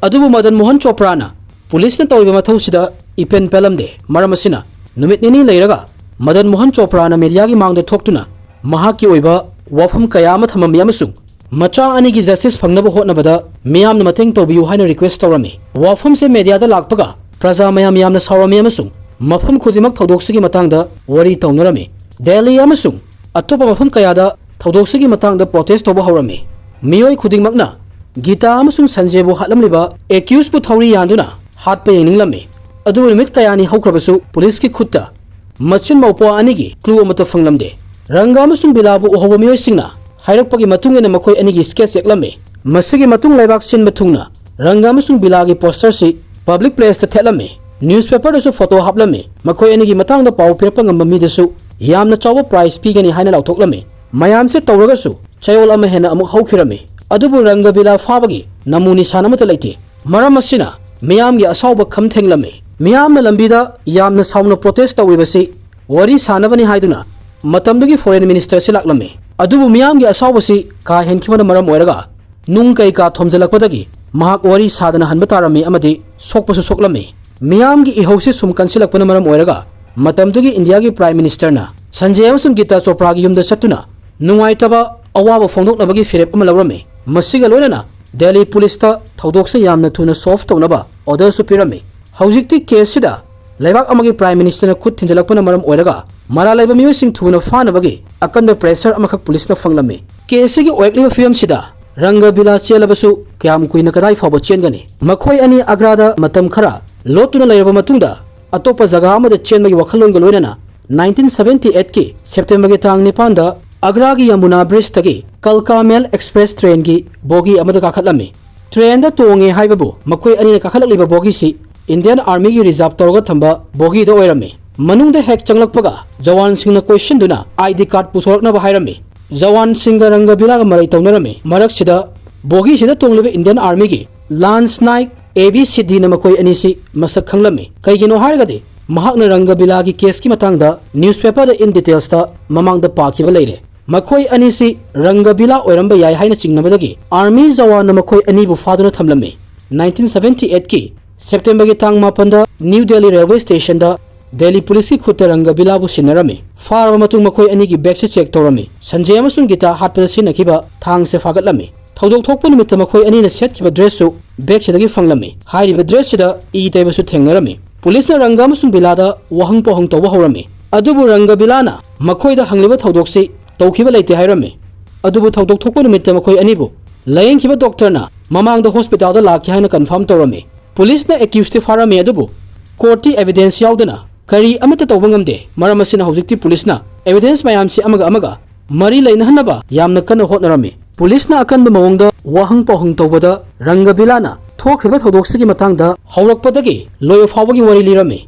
ꯑꯗꯨꯕꯨ ꯃꯗꯟ ꯃꯣꯍꯟ ꯆꯣꯄ꯭ꯔꯥꯅ ꯄꯨꯂꯤꯁꯅ ꯇꯧꯔꯤꯕ ꯃꯊꯧꯁꯤꯗ ꯏꯄꯦꯟ ꯄꯦꯜꯂꯝꯗꯦ꯫ ꯃꯔꯝ ꯑꯁꯤꯅ ꯅꯨꯃꯤꯠ ꯅꯤꯅꯤ ꯂꯩꯔꯒ ꯃꯗꯟ ꯃꯣꯍꯟ ꯆꯣꯄ꯭ꯔꯥꯅ mediaꯒꯤ ꯃꯥꯡꯗ ꯊꯣꯛꯇꯨꯅ ꯃꯍꯥꯛꯀꯤ ꯑꯣꯏꯕ ꯋꯥꯐꯝ ꯀꯌꯥ ꯑꯃ ꯊꯝꯂꯝꯃꯤ ꯑꯃꯁꯨꯡ ꯃꯆꯥ ꯑꯅꯤꯒꯤ justice ꯐꯪꯅꯕ ꯍꯣꯠꯅꯕꯗ ꯃꯤꯌꯥꯝꯅ ꯃꯇꯦꯡ ꯇꯧꯕꯤꯌꯨ ꯍꯥꯏꯅ request ꯇꯧꯔꯝꯃꯤ꯫ ꯋꯥꯐꯝꯁꯦ mediaꯗ ꯂꯥꯛꯄꯒ ꯄ꯭ꯔꯖꯥ ꯃꯌꯥꯝ ꯌꯥꯝꯅ ꯁꯥꯎꯔꯝꯃꯤ ꯑꯃꯁꯨꯡ ꯃꯐꯝ ꯈꯨꯗꯤꯡꯃꯛ ꯊꯧꯗꯣꯛꯁꯤꯒꯤ ꯃꯇꯥꯡꯗ ꯋꯥꯔꯤ ꯇꯧꯅꯔꯝꯃꯤ꯫ ꯗꯦꯜꯂꯤ ꯑꯃꯁꯨꯡ ꯑꯇꯣꯞꯄ ꯃꯐꯝ ꯀꯌꯥꯗ ꯊꯧꯗꯣꯛꯁꯤꯒꯤ ꯃꯇꯥꯡꯗ protest ꯇꯧꯕ ꯍꯧꯔꯝꯃꯤ꯫ ꯃꯤꯑꯣꯏ ꯈꯨꯗꯤꯡꯃꯛꯅ ꯒꯤꯇꯥ ꯑꯃꯁꯨꯡ ꯁꯟꯖꯦꯕꯨ ꯍꯥꯠꯂꯝꯂꯤꯕ accusedꯄꯨ ꯊꯧꯔꯤ ꯌꯥꯟꯗꯨꯅ ꯍꯥꯠꯄ ꯌꯦꯡꯅꯤꯡꯂꯝꯃꯤ꯫ ꯑꯗꯨꯕꯨ ꯅꯨꯃꯤꯠ ꯀꯌꯥꯅꯤ ꯍꯧꯈ꯭ꯔꯕꯁꯨ ꯄꯨꯂꯤꯁꯀꯤ ꯈꯨꯠꯇ ꯃꯆꯤꯟ ꯃꯧꯄ꯭ꯋꯥ ꯑꯅꯤꯒꯤ clue ꯑꯃꯠꯇ ꯐꯪꯂꯝꯗꯦ꯫ ꯔꯪꯒ ꯑꯃꯁꯨꯡ ꯕꯤꯂꯥꯕꯨ ꯎꯍꯧꯕ ꯃꯤꯑꯣꯏꯁꯤꯡꯅ ꯍꯥꯏꯔꯛꯄꯒꯤ ꯃꯇꯨꯡ ꯏꯟꯅ ꯃꯈꯣꯏ ꯑꯅꯤꯒꯤ sketch ꯌꯦꯛꯂꯝꯃꯤ꯫ ꯃꯁꯤꯒꯤ ꯃꯇꯨꯡ ꯂꯩꯕꯥꯛ ꯁꯤꯟꯕ ꯊꯨꯡꯅ ꯔꯪꯒ ꯑꯃꯁꯨꯡ ꯕꯤꯂꯥꯒꯤ posterꯁꯤ public placeꯇ ꯊꯦꯠꯂꯝꯃꯤ꯫ Newspaperꯗꯁꯨ photo ꯍꯥꯞꯂꯝꯃꯤ꯫ ꯃꯈꯣꯏ ꯑꯅꯤꯒꯤ ꯃꯇꯥꯡꯗ ꯄꯥꯎ ꯄꯤꯔꯛꯄ ꯉꯝꯕ ꯃꯤꯗꯁꯨ ꯌꯥꯝꯅ ꯆꯥꯎꯕ prize ꯄꯤꯒꯅꯤ ꯍꯥꯏꯅ ꯂꯥꯎꯊꯣꯛꯂꯝꯃꯤ꯫ ꯃꯌꯥꯝꯁꯦ ꯇꯧꯔꯒꯁꯨ ꯆꯌꯣꯜ ꯑꯃ ꯍꯦꯟꯅ ꯑꯃꯨꯛ ꯍꯧꯈꯤꯔꯝꯃꯤ꯫ ꯑꯗꯨꯕꯨ ꯔꯪꯒ ꯕꯤꯂꯥ ꯐꯥꯕꯒꯤ ꯅꯃꯨ ꯅꯤꯁꯥꯟ ꯑꯃꯠꯇ ꯂꯩꯇꯦ꯫ ꯃꯔꯝ ꯑꯁꯤꯅ ꯃꯤꯌꯥꯝꯒꯤ ꯑꯁꯥꯎꯕ ꯈꯝ ꯊꯦꯡꯂꯝꯃꯤ꯫ ꯃꯤꯌꯥꯝꯅ ꯂꯝꯕꯤꯗ ꯌꯥꯝꯅ ꯁꯥꯎꯅ protest ꯇꯧꯔꯤꯕꯁꯤ ꯋꯥꯔꯤ ꯁꯥꯅꯕꯅꯤ ꯍꯥꯏꯗꯨꯅ ꯃꯇꯝꯗꯨꯒꯤ foreign ministerꯁꯤ ꯂꯥꯛꯂꯝꯃꯤ꯫ ꯑꯗꯨꯕꯨ ꯃꯤꯌꯥꯝꯒꯤ ꯑꯁꯥꯎꯕꯁꯤ ꯀꯥ ꯍꯦꯟꯈꯤꯕꯅ ꯃꯔꯝ ꯑꯣꯏꯔꯒ ꯅꯨꯡ ꯀꯩꯀꯥ ꯊꯣꯝꯖꯤꯜꯂꯛꯄꯗꯒꯤ ꯃꯍꯥꯛ ꯋꯥꯔꯤ ꯁꯥꯗꯅ ꯍꯟꯕ ꯇꯥꯔꯝꯃꯤ ꯑꯃꯗꯤ ꯁꯣꯛꯄꯁꯨ ꯁꯣꯛꯂꯝꯃꯤ꯫ ꯃꯤꯌꯥꯝꯒꯤ ꯏꯍꯧꯁꯤ ꯁꯨꯝ ꯀꯟꯁꯤꯜꯂꯛꯄꯅ ꯃꯔꯝ ꯑꯣꯏꯔꯒ ꯃꯇꯝꯗꯨꯒꯤ ꯏꯟꯗꯤꯌꯥꯒꯤ Prime Ministerꯅ ꯁꯟꯖꯦ ꯑꯃꯁꯨꯡ ꯒꯤꯇꯥ ꯆꯣꯄ꯭ꯔꯥꯒꯤ ꯌꯨꯝꯗ ꯆꯠꯇꯨꯅ ꯅꯨꯡꯉꯥꯏꯇꯕ ꯑꯋꯥꯕ ꯐꯣꯡꯗꯣꯛꯅꯕꯒꯤ ꯐꯤꯔꯦꯞ ꯑꯃ ꯂꯧꯔꯝꯃꯤ꯫ ꯃꯁꯤꯒ ꯂꯣꯏꯅꯅ ꯗꯦꯜꯂꯤ ꯄꯨꯂꯤꯁꯇ ꯊꯧꯗꯣꯛꯁꯦ ꯌꯥꯝꯅ ꯊꯨꯅ solve ꯇꯧꯅꯕ orderꯁꯨ ꯄꯤꯔꯝꯃꯤ꯫ ꯍꯧꯖꯤꯛꯇꯤ caseꯁꯤꯗ ꯂꯩꯕꯥꯛ ꯑꯃꯒꯤ Prime Ministerꯅ ꯈꯨꯠ ꯊꯤꯟꯖꯤꯜꯂꯛꯄꯅ ꯃꯔꯝ ꯑꯣꯏꯔꯒ ꯃꯔꯥꯜ ꯂꯩꯕ ꯃꯤꯑꯣꯏꯁꯤꯡ ꯊꯨꯅ ꯐꯥꯅꯕꯒꯤ ꯑꯀꯟꯕ pressure ꯑꯃꯈꯛ ꯄꯨꯂꯤꯁꯅ ꯐꯪꯂꯝꯃꯤ꯫ Caseꯁꯤꯒꯤ ꯑꯣꯏꯔꯛꯂꯤꯕ ꯐꯤꯕꯝꯁꯤꯗ ꯔꯪꯒ ꯕꯤꯂꯥ ꯆꯦꯜꯂꯕꯁꯨ ꯀꯌꯥꯝ ꯀꯨꯏꯅ ꯀꯗꯥꯏ ꯐꯥꯎꯕ ꯆꯦꯟꯒꯅꯤ? ꯃꯈꯣꯏ ꯑꯅꯤ ꯑꯒ꯭ꯔꯥꯗ ꯃꯇꯝ ꯈꯔ ꯂꯣꯠꯇꯨꯅ ꯂꯩꯔꯕ ꯃꯇꯨꯡꯗ ꯑꯇꯣꯞꯄ ꯖꯒꯥ ꯑꯃꯗ ꯆꯦꯟꯕꯒꯤ ꯋꯥꯈꯜꯂꯣꯟꯒ ꯂꯣꯏꯅꯅ nineteen seventy eight ꯀꯤ September ꯒꯤ ꯇꯥꯡ ꯅꯤꯄꯥꯟꯗ ꯑꯒ꯭ꯔꯥꯒꯤ ꯌꯃꯨꯅꯥ bridge ꯇꯒꯤ ꯀꯜꯀꯥ ꯃꯦꯜ express train ꯒꯤ bogie ꯑꯃꯗ ꯀꯥꯈꯠꯂꯝꯃꯤ꯫ Train ꯗ ꯇꯣꯡꯉꯦ ꯍꯥꯏꯕꯕꯨ ꯃꯈꯣꯏ ꯑꯅꯤꯅ ꯀꯥꯈꯠꯂꯛꯂꯤꯕ bogie ꯁꯤ Indian Army ꯒꯤ reserve ꯇꯧꯔꯒ ꯊꯝꯕ bogie ꯗ ꯑꯣꯏꯔꯝꯃꯤ꯫ ꯃꯅꯨꯡꯗ ꯍꯦꯛ ꯆꯪꯂꯛꯄꯒ ꯖꯋꯥꯟꯁꯤꯡꯅ ꯀꯣꯏꯁꯤꯟꯗꯨꯅ I D card ꯄꯨꯊꯣꯔꯛꯅꯕ ꯍꯥꯏꯔꯝꯃꯤ꯫ ꯖꯋꯥꯟꯁꯤꯡꯒ ꯔꯪꯒꯕꯤꯂꯥꯒ ꯃꯔꯩ ꯇꯧꯅꯔꯝꯃꯤ꯫ ꯃꯔꯛꯁꯤꯗ bogie ꯁꯤꯗ ꯇꯣꯡꯂꯤꯕ Indian Army ꯒꯤ Lance Naik, A B C D ꯅ ꯃꯈꯣꯏ ꯑꯅꯤꯁꯤ ꯃꯁꯛ ꯈꯪꯂꯝꯃꯤ꯫ ꯀꯩꯒꯤꯅꯣ ꯍꯥꯏꯔꯒꯗꯤ ꯃꯍꯥꯛꯅ ꯔꯪꯒꯕꯤꯂꯥꯒꯤ case ꯀꯤ ꯃꯇꯥꯡꯗ newspaper ꯗ in details ꯇ ꯃꯃꯥꯡꯗ ꯄꯥꯈꯤꯕ ꯂꯩꯔꯦ꯫ ꯃꯈꯣꯏ ꯑꯅꯤꯁꯤ ꯔꯪꯒꯕꯤꯂꯥ ꯑꯣꯏꯔꯝꯕ ꯌꯥꯏ ꯍꯥꯏꯅ ꯆꯤꯡꯅꯕꯗꯒꯤ Army ꯖꯋꯥꯟꯅ ꯃꯈꯣꯏ ꯑꯅꯤꯕꯨ ꯐꯥꯗꯨꯅ ꯊꯝꯂꯝꯃꯤ꯫ Nineteen seventy eight ꯀꯤ September ꯒꯤ ꯇꯥꯡ ꯃꯥꯄꯟꯗ New Delhi railway station ꯗ Delhi police ꯀꯤ ꯈꯨꯠꯇ ꯔꯪꯒꯕꯤꯂꯥꯕꯨ ꯁꯤꯟꯅꯔꯝꯃꯤ꯫ ꯐꯥꯔꯕ ꯃꯇꯨꯡ ꯃꯈꯣꯏ ꯑꯅꯤꯒꯤ bag ꯁꯤ check ꯇꯧꯔꯝꯃꯤ꯫ ꯁꯟꯖꯦ ꯑꯃꯁꯨꯡ ꯒꯤꯇꯥ ꯍꯥꯠꯄꯗ ꯁꯤꯖꯤꯟꯅꯈꯤꯕ ꯊꯥꯡꯁꯦ ꯐꯥꯒꯠꯂꯝꯃꯤ꯫ ꯊꯧꯗꯣꯛ ꯊꯣꯛꯄ ꯅꯨꯃꯤꯠꯇ ꯃꯈꯣꯏ ꯑꯅꯤꯅ ꯁꯦꯠꯈꯤꯕ dress ꯁꯨ bag ꯁꯤꯗꯒꯤ ꯐꯪꯂꯝꯃꯤ꯫ ꯍꯥꯏꯔꯤꯕ dress ꯁꯤꯗ ꯏ ꯇꯩꯕꯁꯨ ꯊꯦꯡꯅꯔꯝꯃꯤ꯫ Police ꯅ ꯔꯪꯒ ꯑꯃꯁꯨꯡ ꯕꯤꯂꯥꯗ ꯋꯥꯍꯪ ꯄꯥꯎꯍꯪ ꯇꯧꯕ ꯍꯧꯔꯝꯃꯤ꯫ ꯑꯗꯨꯕꯨ ꯔꯪꯒ ꯕꯤꯂꯥꯅ ꯃꯈꯣꯏꯗ ꯍꯪꯂꯤꯕ ꯊꯧꯗꯣꯛꯁꯤ ꯇꯧꯈꯤꯕ ꯂꯩꯇꯦ ꯍꯥꯏꯔꯝꯃꯤ꯫ ꯑꯗꯨꯕꯨ ꯊꯧꯗꯣꯛ ꯊꯣꯛꯄ ꯅꯨꯃꯤꯠꯇ ꯃꯈꯣꯏ ꯑꯅꯤꯕꯨ ꯂꯥꯌꯦꯡꯈꯤꯕ doctor ꯅ ꯃꯃꯥꯡꯗ hospital ꯗ ꯂꯥꯛꯈꯤ ꯍꯥꯏꯅ confirm ꯇꯧꯔꯝꯃꯤ꯫ Police ꯅ accused ꯇꯤ ꯐꯥꯔꯝꯃꯤ, ꯑꯗꯨꯕꯨ court ꯇꯤ evidence ꯌꯥꯎꯗꯅ ꯀꯔꯤ ꯑꯃꯠꯇ ꯇꯧꯕ ꯉꯝꯗꯦ꯫ ꯃꯔꯝ ꯑꯁꯤꯅ ꯍꯧꯖꯤꯛꯇꯤ police ꯅ evidence ꯃꯌꯥꯝꯁꯤ ꯑꯃꯒ ꯑꯃꯒ ꯃꯔꯤ ꯂꯩꯅꯍꯟꯅꯕ ꯌꯥꯝꯅ ꯀꯟꯅ ꯍꯣꯠꯅꯔꯝꯃꯤ꯫ Police ꯅ ꯑꯀꯟꯕ ꯃꯑꯣꯡꯗ ꯋꯥꯍꯪ ꯄꯥꯎꯍꯪ ꯇꯧꯕꯗ ꯔꯪꯒꯕꯤꯂꯥꯅ ꯊꯣꯛꯈ꯭ꯔꯤꯕ ꯊꯧꯗꯣꯛꯁꯤꯒꯤ ꯃꯇꯥꯡꯗ ꯍꯧꯔꯛꯄꯗꯒꯤ ꯂꯣꯏꯕ ꯐꯥꯎꯕꯒꯤ ꯋꯥꯔꯤ ꯂꯤꯔꯝꯃꯤ꯫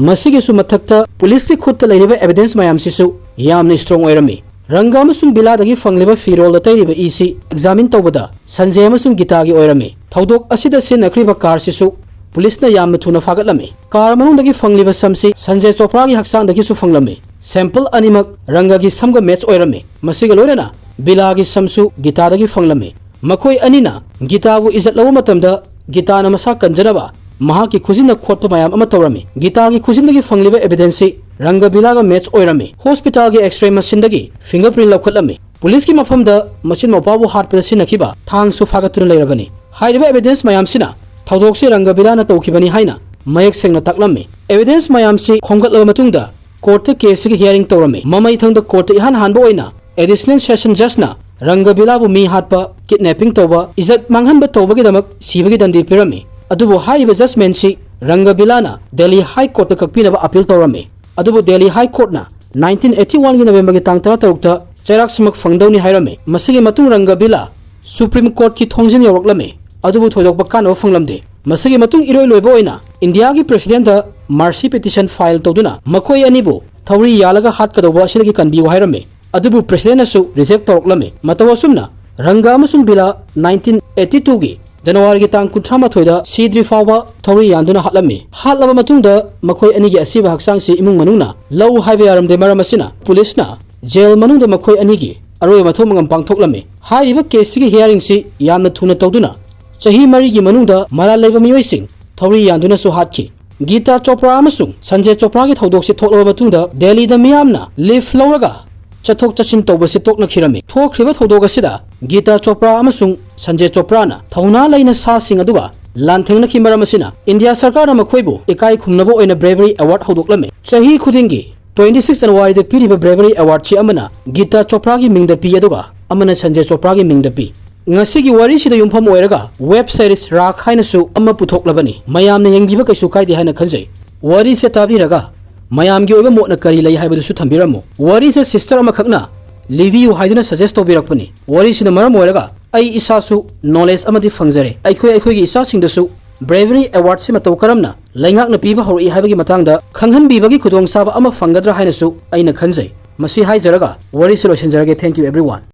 ꯃꯁꯤꯒꯤꯁꯨ ꯃꯊꯛꯇ police ꯀꯤ ꯈꯨꯠꯇ ꯂꯩꯔꯤꯕ evidence ꯃꯌꯥꯝꯁꯤꯁꯨ ꯌꯥꯝꯅ strong ꯑꯣꯏꯔꯝꯃꯤ꯫ ꯔꯪꯒ ꯑꯃꯁꯨꯡ ꯕꯤꯂꯥꯗꯒꯤ ꯐꯪꯂꯤꯕ ꯐꯤꯔꯣꯜꯗ ꯇꯩꯔꯤꯕ ꯏꯁꯤ examine ꯇꯧꯕꯗ ꯁꯟꯖꯦ ꯑꯃꯁꯨꯡ ꯒꯤꯇꯥꯒꯤ ꯑꯣꯏꯔꯝꯃꯤ꯫ ꯊꯧꯗꯣꯛ ꯑꯁꯤꯗ ꯁꯤꯖꯤꯟꯅꯈ꯭ꯔꯤꯕ car ꯁꯤꯁꯨ police ꯅ ꯌꯥꯝꯅ ꯊꯨꯅ ꯐꯥꯒꯠꯂꯝꯃꯤ꯫ Car ꯃꯅꯨꯡꯗꯒꯤ ꯐꯪꯂꯤꯕ ꯁꯝꯁꯤ ꯁꯟꯖꯦ ꯆꯣꯄ꯭ꯔꯥꯒꯤ ꯍꯛꯆꯥꯡꯗꯒꯤꯁꯨ ꯐꯪꯂꯝꯃꯤ꯫ Sample ꯑꯅꯤꯃꯛ ꯔꯪꯒꯒꯤ ꯁꯝꯒ match ꯑꯣꯏꯔꯝꯃꯤ꯫ ꯃꯁꯤꯒ ꯂꯣꯏꯅꯅ ꯕꯤꯂꯥꯒꯤ ꯁꯝꯁꯨ ꯒꯤꯇꯥꯗꯒꯤ ꯐꯪꯂꯝꯃꯤ꯫ ꯃꯈꯣꯏ ꯑꯅꯤꯅ ꯒꯤꯇꯥꯕꯨ ꯏꯖꯠ ꯂꯧꯕ ꯃꯇꯝꯗ ꯒꯤꯇꯥꯅ ꯃꯁꯥ ꯀꯟꯖꯅꯕ ꯃꯍꯥꯛꯀꯤ ꯈꯨꯖꯤꯟꯅ ꯈꯣꯠꯄ ꯃꯌꯥꯝ ꯑꯃ ꯇꯧꯔꯝꯃꯤ꯫ ꯒꯤꯇꯥꯒꯤ ꯈꯨꯖꯤꯟꯗꯒꯤ ꯐꯪꯂꯤꯕ evidence ꯁꯤ ꯔꯪꯒꯕꯤꯂꯥꯒ match ꯑꯣꯏꯔꯝꯃꯤ꯫ Hospital ꯒꯤ X-ray machine ꯗꯒꯤ fingerprint ꯂꯧꯈꯠꯂꯝꯃꯤ꯫ Police ꯀꯤ ꯃꯐꯝꯗ ꯃꯆꯤꯟ ꯃꯧꯄ꯭ꯋꯥꯕꯨ ꯍꯥꯠꯄꯗ ꯁꯤꯖꯤꯟꯅꯈꯤꯕ ꯊꯥꯡꯁꯨ ꯐꯥꯒꯠꯇꯨꯅ ꯂꯩꯔꯕꯅꯤ꯫ ꯍꯥꯏꯔꯤꯕ evidence ꯃꯌꯥꯝꯁꯤꯅ ꯊꯧꯗꯣꯛꯁꯤ ꯔꯪꯒꯕꯤꯂꯥꯅ ꯇꯧꯈꯤꯕꯅꯤ ꯍꯥꯏꯅ ꯃꯌꯦꯛ ꯁꯦꯡꯅ ꯇꯥꯛꯂꯝꯃꯤ꯫ Evidence ꯃꯌꯥꯝꯁꯤ ꯈꯣꯝꯒꯠꯂꯕ ꯃꯇꯨꯡꯗ court ꯇ case ꯁꯤꯒꯤ hearing ꯇꯧꯔꯝꯃꯤ꯫ ꯃꯃꯩ ꯊꯪꯗ court ꯇ ꯏꯍꯥꯟ ꯍꯥꯟꯕ ꯑꯣꯏꯅ Additional Session Judge ꯅ ꯔꯪꯒꯕꯤꯂꯥꯕꯨ ꯃꯤ ꯍꯥꯠꯄ, kidnapping ꯇꯧꯕ, ꯏꯖꯠ ꯃꯥꯡꯍꯟꯕ ꯇꯧꯕꯒꯤꯗꯃꯛ ꯁꯤꯕꯒꯤ ꯗꯟꯗꯤ ꯄꯤꯔꯝꯃꯤ꯫ ꯑꯗꯨꯕꯨ ꯍꯥꯏꯔꯤꯕ judgment ꯁꯤ ꯔꯪꯒꯕꯤꯂꯥꯅ ꯗꯦꯜꯂꯤ ꯍꯥꯏ ꯀꯣꯔꯠꯇ ꯀꯛꯄꯤꯅꯕ ꯑꯄꯤꯜ ꯇꯧꯔꯝꯃꯤ꯫ ꯑꯗꯨꯕꯨ ꯗꯦꯜꯂꯤ ꯍꯥꯏ ꯀꯣꯔꯠꯅ nineteen eighty one ꯒꯤ ꯅꯕꯦꯝꯕꯔꯒꯤ ꯇꯥꯡ ꯇꯔꯥꯇꯔꯨꯛꯇ ꯆꯩꯔꯥꯛꯁꯤꯃꯛ ꯐꯪꯗꯧꯅꯤ ꯍꯥꯏꯔꯝꯃꯤ꯫ ꯃꯁꯤꯒꯤ ꯃꯇꯨꯡ ꯔꯪꯒꯕꯤꯂꯥ ꯁꯨꯄ꯭ꯔꯤꯝ ꯀꯣꯔꯠꯀꯤ ꯊꯣꯡꯖꯤꯟ ꯌꯧꯔꯛꯂꯝꯃꯤ꯫ ꯑꯗꯨꯕꯨ ꯊꯣꯏꯗꯣꯛꯄ ꯀꯥꯟꯅꯕ ꯐꯪꯂꯝꯗꯦ꯫ ꯃꯁꯤꯒꯤ ꯃꯇꯨꯡ ꯏꯔꯣꯏ ꯂꯣꯏꯕ ꯑꯣꯏꯅ ꯏꯟꯗꯤꯌꯥꯒꯤ ꯄ꯭ꯔꯦꯁꯤꯗꯦꯟꯠꯇ ꯃꯥꯔꯁꯤ ꯄꯤꯇꯤꯁꯟ ꯐꯥꯏꯜ ꯇꯧꯗꯨꯅ ꯃꯈꯣꯏ ꯑꯅꯤꯕꯨ ꯊꯧꯔꯤ ꯌꯥꯜꯂꯒ ꯍꯥꯠꯀꯗꯧꯕ ꯑꯁꯤꯗꯒꯤ ꯀꯟꯕꯤꯌꯨ ꯍꯥꯏꯔꯝꯃꯤ꯫ ꯑꯗꯨꯕꯨ ꯄ꯭ꯔꯦꯁꯤꯗꯦꯟꯠꯅꯁꯨ ꯔꯤꯖꯦꯛ ꯇꯧꯔꯛꯂꯝꯃꯤ꯫ ꯃꯇꯧ ꯑꯁꯨꯝꯅ ꯔꯪꯒ ꯑꯃꯁꯨꯡ ꯕꯤꯂꯥ nineteen eighty two ꯒꯤ ꯖꯅꯋꯥꯔꯤꯒꯤ ꯇꯥꯡ ꯀꯨꯟꯊ꯭ꯔꯥ ꯃꯥꯊꯣꯏꯗ ꯁꯤꯗ꯭ꯔꯤ ꯐꯥꯎꯕ ꯊꯧꯔꯤ ꯌꯥꯟꯗꯨꯅ ꯍꯥꯠꯂꯝꯃꯤ꯫ ꯍꯥꯠꯂꯕ ꯃꯇꯨꯡꯗ ꯃꯈꯣꯏ ꯑꯅꯤꯒꯤ ꯑꯁꯤꯕ ꯍꯛꯆꯥꯡꯁꯤ ꯏꯃꯨꯡ ꯃꯅꯨꯡꯅ ꯂꯧ ꯍꯥꯏꯕ ꯌꯥꯔꯝꯗꯦ꯫ ꯃꯔꯝ ꯑꯁꯤꯅ ꯄꯨꯂꯤꯁꯅ ꯖꯦꯜ ꯃꯅꯨꯡꯗ ꯃꯈꯣꯏ ꯑꯅꯤꯒꯤ ꯑꯔꯣꯏꯕ ꯃꯊꯧ ꯃꯉꯝ ꯄꯥꯡꯊꯣꯛꯂꯝꯃꯤ꯫ ꯍꯥꯏꯔꯤꯕ ꯀꯦꯁꯁꯤꯒꯤ ꯍꯤꯌꯥꯔꯤꯡꯁꯤ ꯌꯥꯝꯅ ꯊꯨꯅ ꯇꯧꯗꯨꯅ ꯆꯍꯤ ꯃꯔꯤꯒꯤ ꯃꯅꯨꯡꯗ ꯃꯔꯥꯜ ꯂꯩꯕ ꯃꯤꯑꯣꯏꯁꯤꯡ ꯊꯧꯔꯤ ꯌꯥꯟꯗꯨꯅꯁꯨ ꯍꯥꯠꯈꯤ꯫ ꯒꯤꯇꯥ ꯆꯣꯄ꯭ꯔꯥ ꯑꯃꯁꯨꯡ ꯁꯟꯖꯦ ꯆꯣꯄ꯭ꯔꯥꯒꯤ ꯊꯧꯗꯣꯛꯁꯤ ꯊꯣꯛꯂꯕ ꯃꯇꯨꯡꯗ ꯗꯦꯜꯂꯤꯗ ꯃꯤꯌꯥꯝꯅ ꯂꯤꯐ ꯂꯧꯔꯒ ꯆꯠꯊꯣꯛ ꯆꯠꯁꯤꯟ ꯇꯧꯕꯁꯤ ꯇꯣꯛꯅꯈꯤꯔꯝꯃꯤ꯫ ꯊꯣꯛꯈ꯭ꯔꯤꯕ ꯊꯧꯗꯣꯛ ꯑꯁꯤꯗ ꯒꯤꯇꯥ ꯆꯣꯄ꯭ꯔꯥ ꯑꯃꯁꯨꯡ ꯁꯟꯖꯦ ꯆꯣꯄ꯭ꯔꯥꯅ ꯊꯧꯅꯥ ꯂꯩꯅ ꯁꯥꯁꯤꯡ ꯑꯗꯨꯒ ꯂꯥꯟꯊꯦꯡꯅꯈꯤ꯫ ꯃꯔꯝ ꯑꯁꯤꯅ ꯏꯟꯗꯤꯌꯥ ꯁꯔꯀꯥꯔꯅ ꯃꯈꯣꯏꯕꯨ ꯏꯀꯥꯏ ꯈꯨꯝꯅꯕ ꯑꯣꯏꯅ ꯕ꯭ꯔꯦꯕꯔꯤ ꯑꯦꯋꯥꯔꯗ ꯍꯧꯗꯣꯛꯂꯝꯃꯤ꯫ ꯆꯍꯤ ꯈꯨꯗꯤꯡꯒꯤ twenty six ꯖꯅꯋꯥꯔꯤꯗ ꯄꯤꯔꯤꯕ ꯕ꯭ꯔꯦꯕꯔꯤ ꯑꯦꯋꯥꯔꯗꯁꯤ ꯑꯃꯅ ꯒꯤꯇꯥ ꯆꯣꯄ꯭ꯔꯥꯒꯤ ꯃꯤꯡꯗ ꯄꯤ, ꯑꯗꯨꯒ ꯑꯃꯅ ꯁꯟꯖꯦ ꯆꯣꯄ꯭ꯔꯥꯒꯤ ꯃꯤꯡꯗ ꯄꯤ꯫ ꯉꯁꯤꯒꯤ ꯋꯥꯔꯤꯁꯤꯗ ꯌꯨꯝꯐꯝ ꯑꯣꯏꯔꯒ ꯋꯦꯕ ꯁꯦꯔꯤꯁ ꯔꯥꯒ ꯍꯥꯏꯅꯁꯨ ꯑꯃ ꯄꯨꯊꯣꯛꯂꯕꯅꯤ꯫ ꯃꯌꯥꯝꯅ ꯌꯦꯡꯕꯤꯕ ꯀꯩꯁꯨ ꯀꯥꯏꯗꯦ ꯍꯥꯏꯅ ꯈꯟꯖꯩ꯫ ꯋꯥꯔꯤꯁꯦ ꯇꯥꯕꯤꯔꯒ ꯃꯌꯥꯝꯒꯤ ꯑꯣꯏꯕ ꯃꯣꯠꯅ ꯀꯔꯤ ꯂꯩ ꯍꯥꯏꯕꯗꯨꯁꯨ ꯊꯝꯕꯤꯔꯝꯃꯨ꯫ ꯋꯥꯔꯤꯁꯦ ꯁꯤꯁꯇꯔ ꯑꯃꯈꯛꯅ ꯂꯤꯕꯤꯌꯨ ꯍꯥꯏꯗꯨꯅ ꯁꯖꯦꯁ ꯇꯧꯕꯤꯔꯛꯄꯅꯤ꯫ ꯋꯥꯔꯤꯁꯤꯅ ꯃꯔꯝ ꯑꯣꯏꯔꯒ ꯑꯩ ꯏꯁꯥꯁꯨ ꯅꯣꯂꯦꯖ ꯑꯃꯗꯤ ꯐꯪꯖꯔꯦ꯫ ꯑꯩꯈꯣꯏ ꯑꯩꯈꯣꯏꯒꯤ ꯏꯆꯥꯁꯤꯡꯗꯁꯨ ꯕ꯭ꯔꯦꯕꯔꯤ ꯑꯦꯋꯥꯔꯗꯁꯤ ꯃꯇꯧ ꯀꯔꯝꯅ ꯂꯩꯉꯥꯛꯅ ꯄꯤꯕ ꯍꯧꯔꯛꯏ ꯍꯥꯏꯕꯒꯤ ꯃꯇꯥꯡꯗ ꯈꯪꯍꯟꯕꯤꯕꯒꯤ ꯈꯨꯗꯣꯡꯆꯥꯕ ꯑꯃ ꯐꯪꯒꯗ꯭ꯔꯥ ꯍꯥꯏꯅꯁꯨ ꯑꯩꯅ ꯈꯟꯖꯩ꯫ ꯃꯁꯤ ꯍꯥꯏꯖꯔꯒ ꯋꯥꯔꯤꯁꯤ ꯂꯣꯏꯁꯤꯟꯖꯔꯒꯦ꯫ Thank you everyone꯫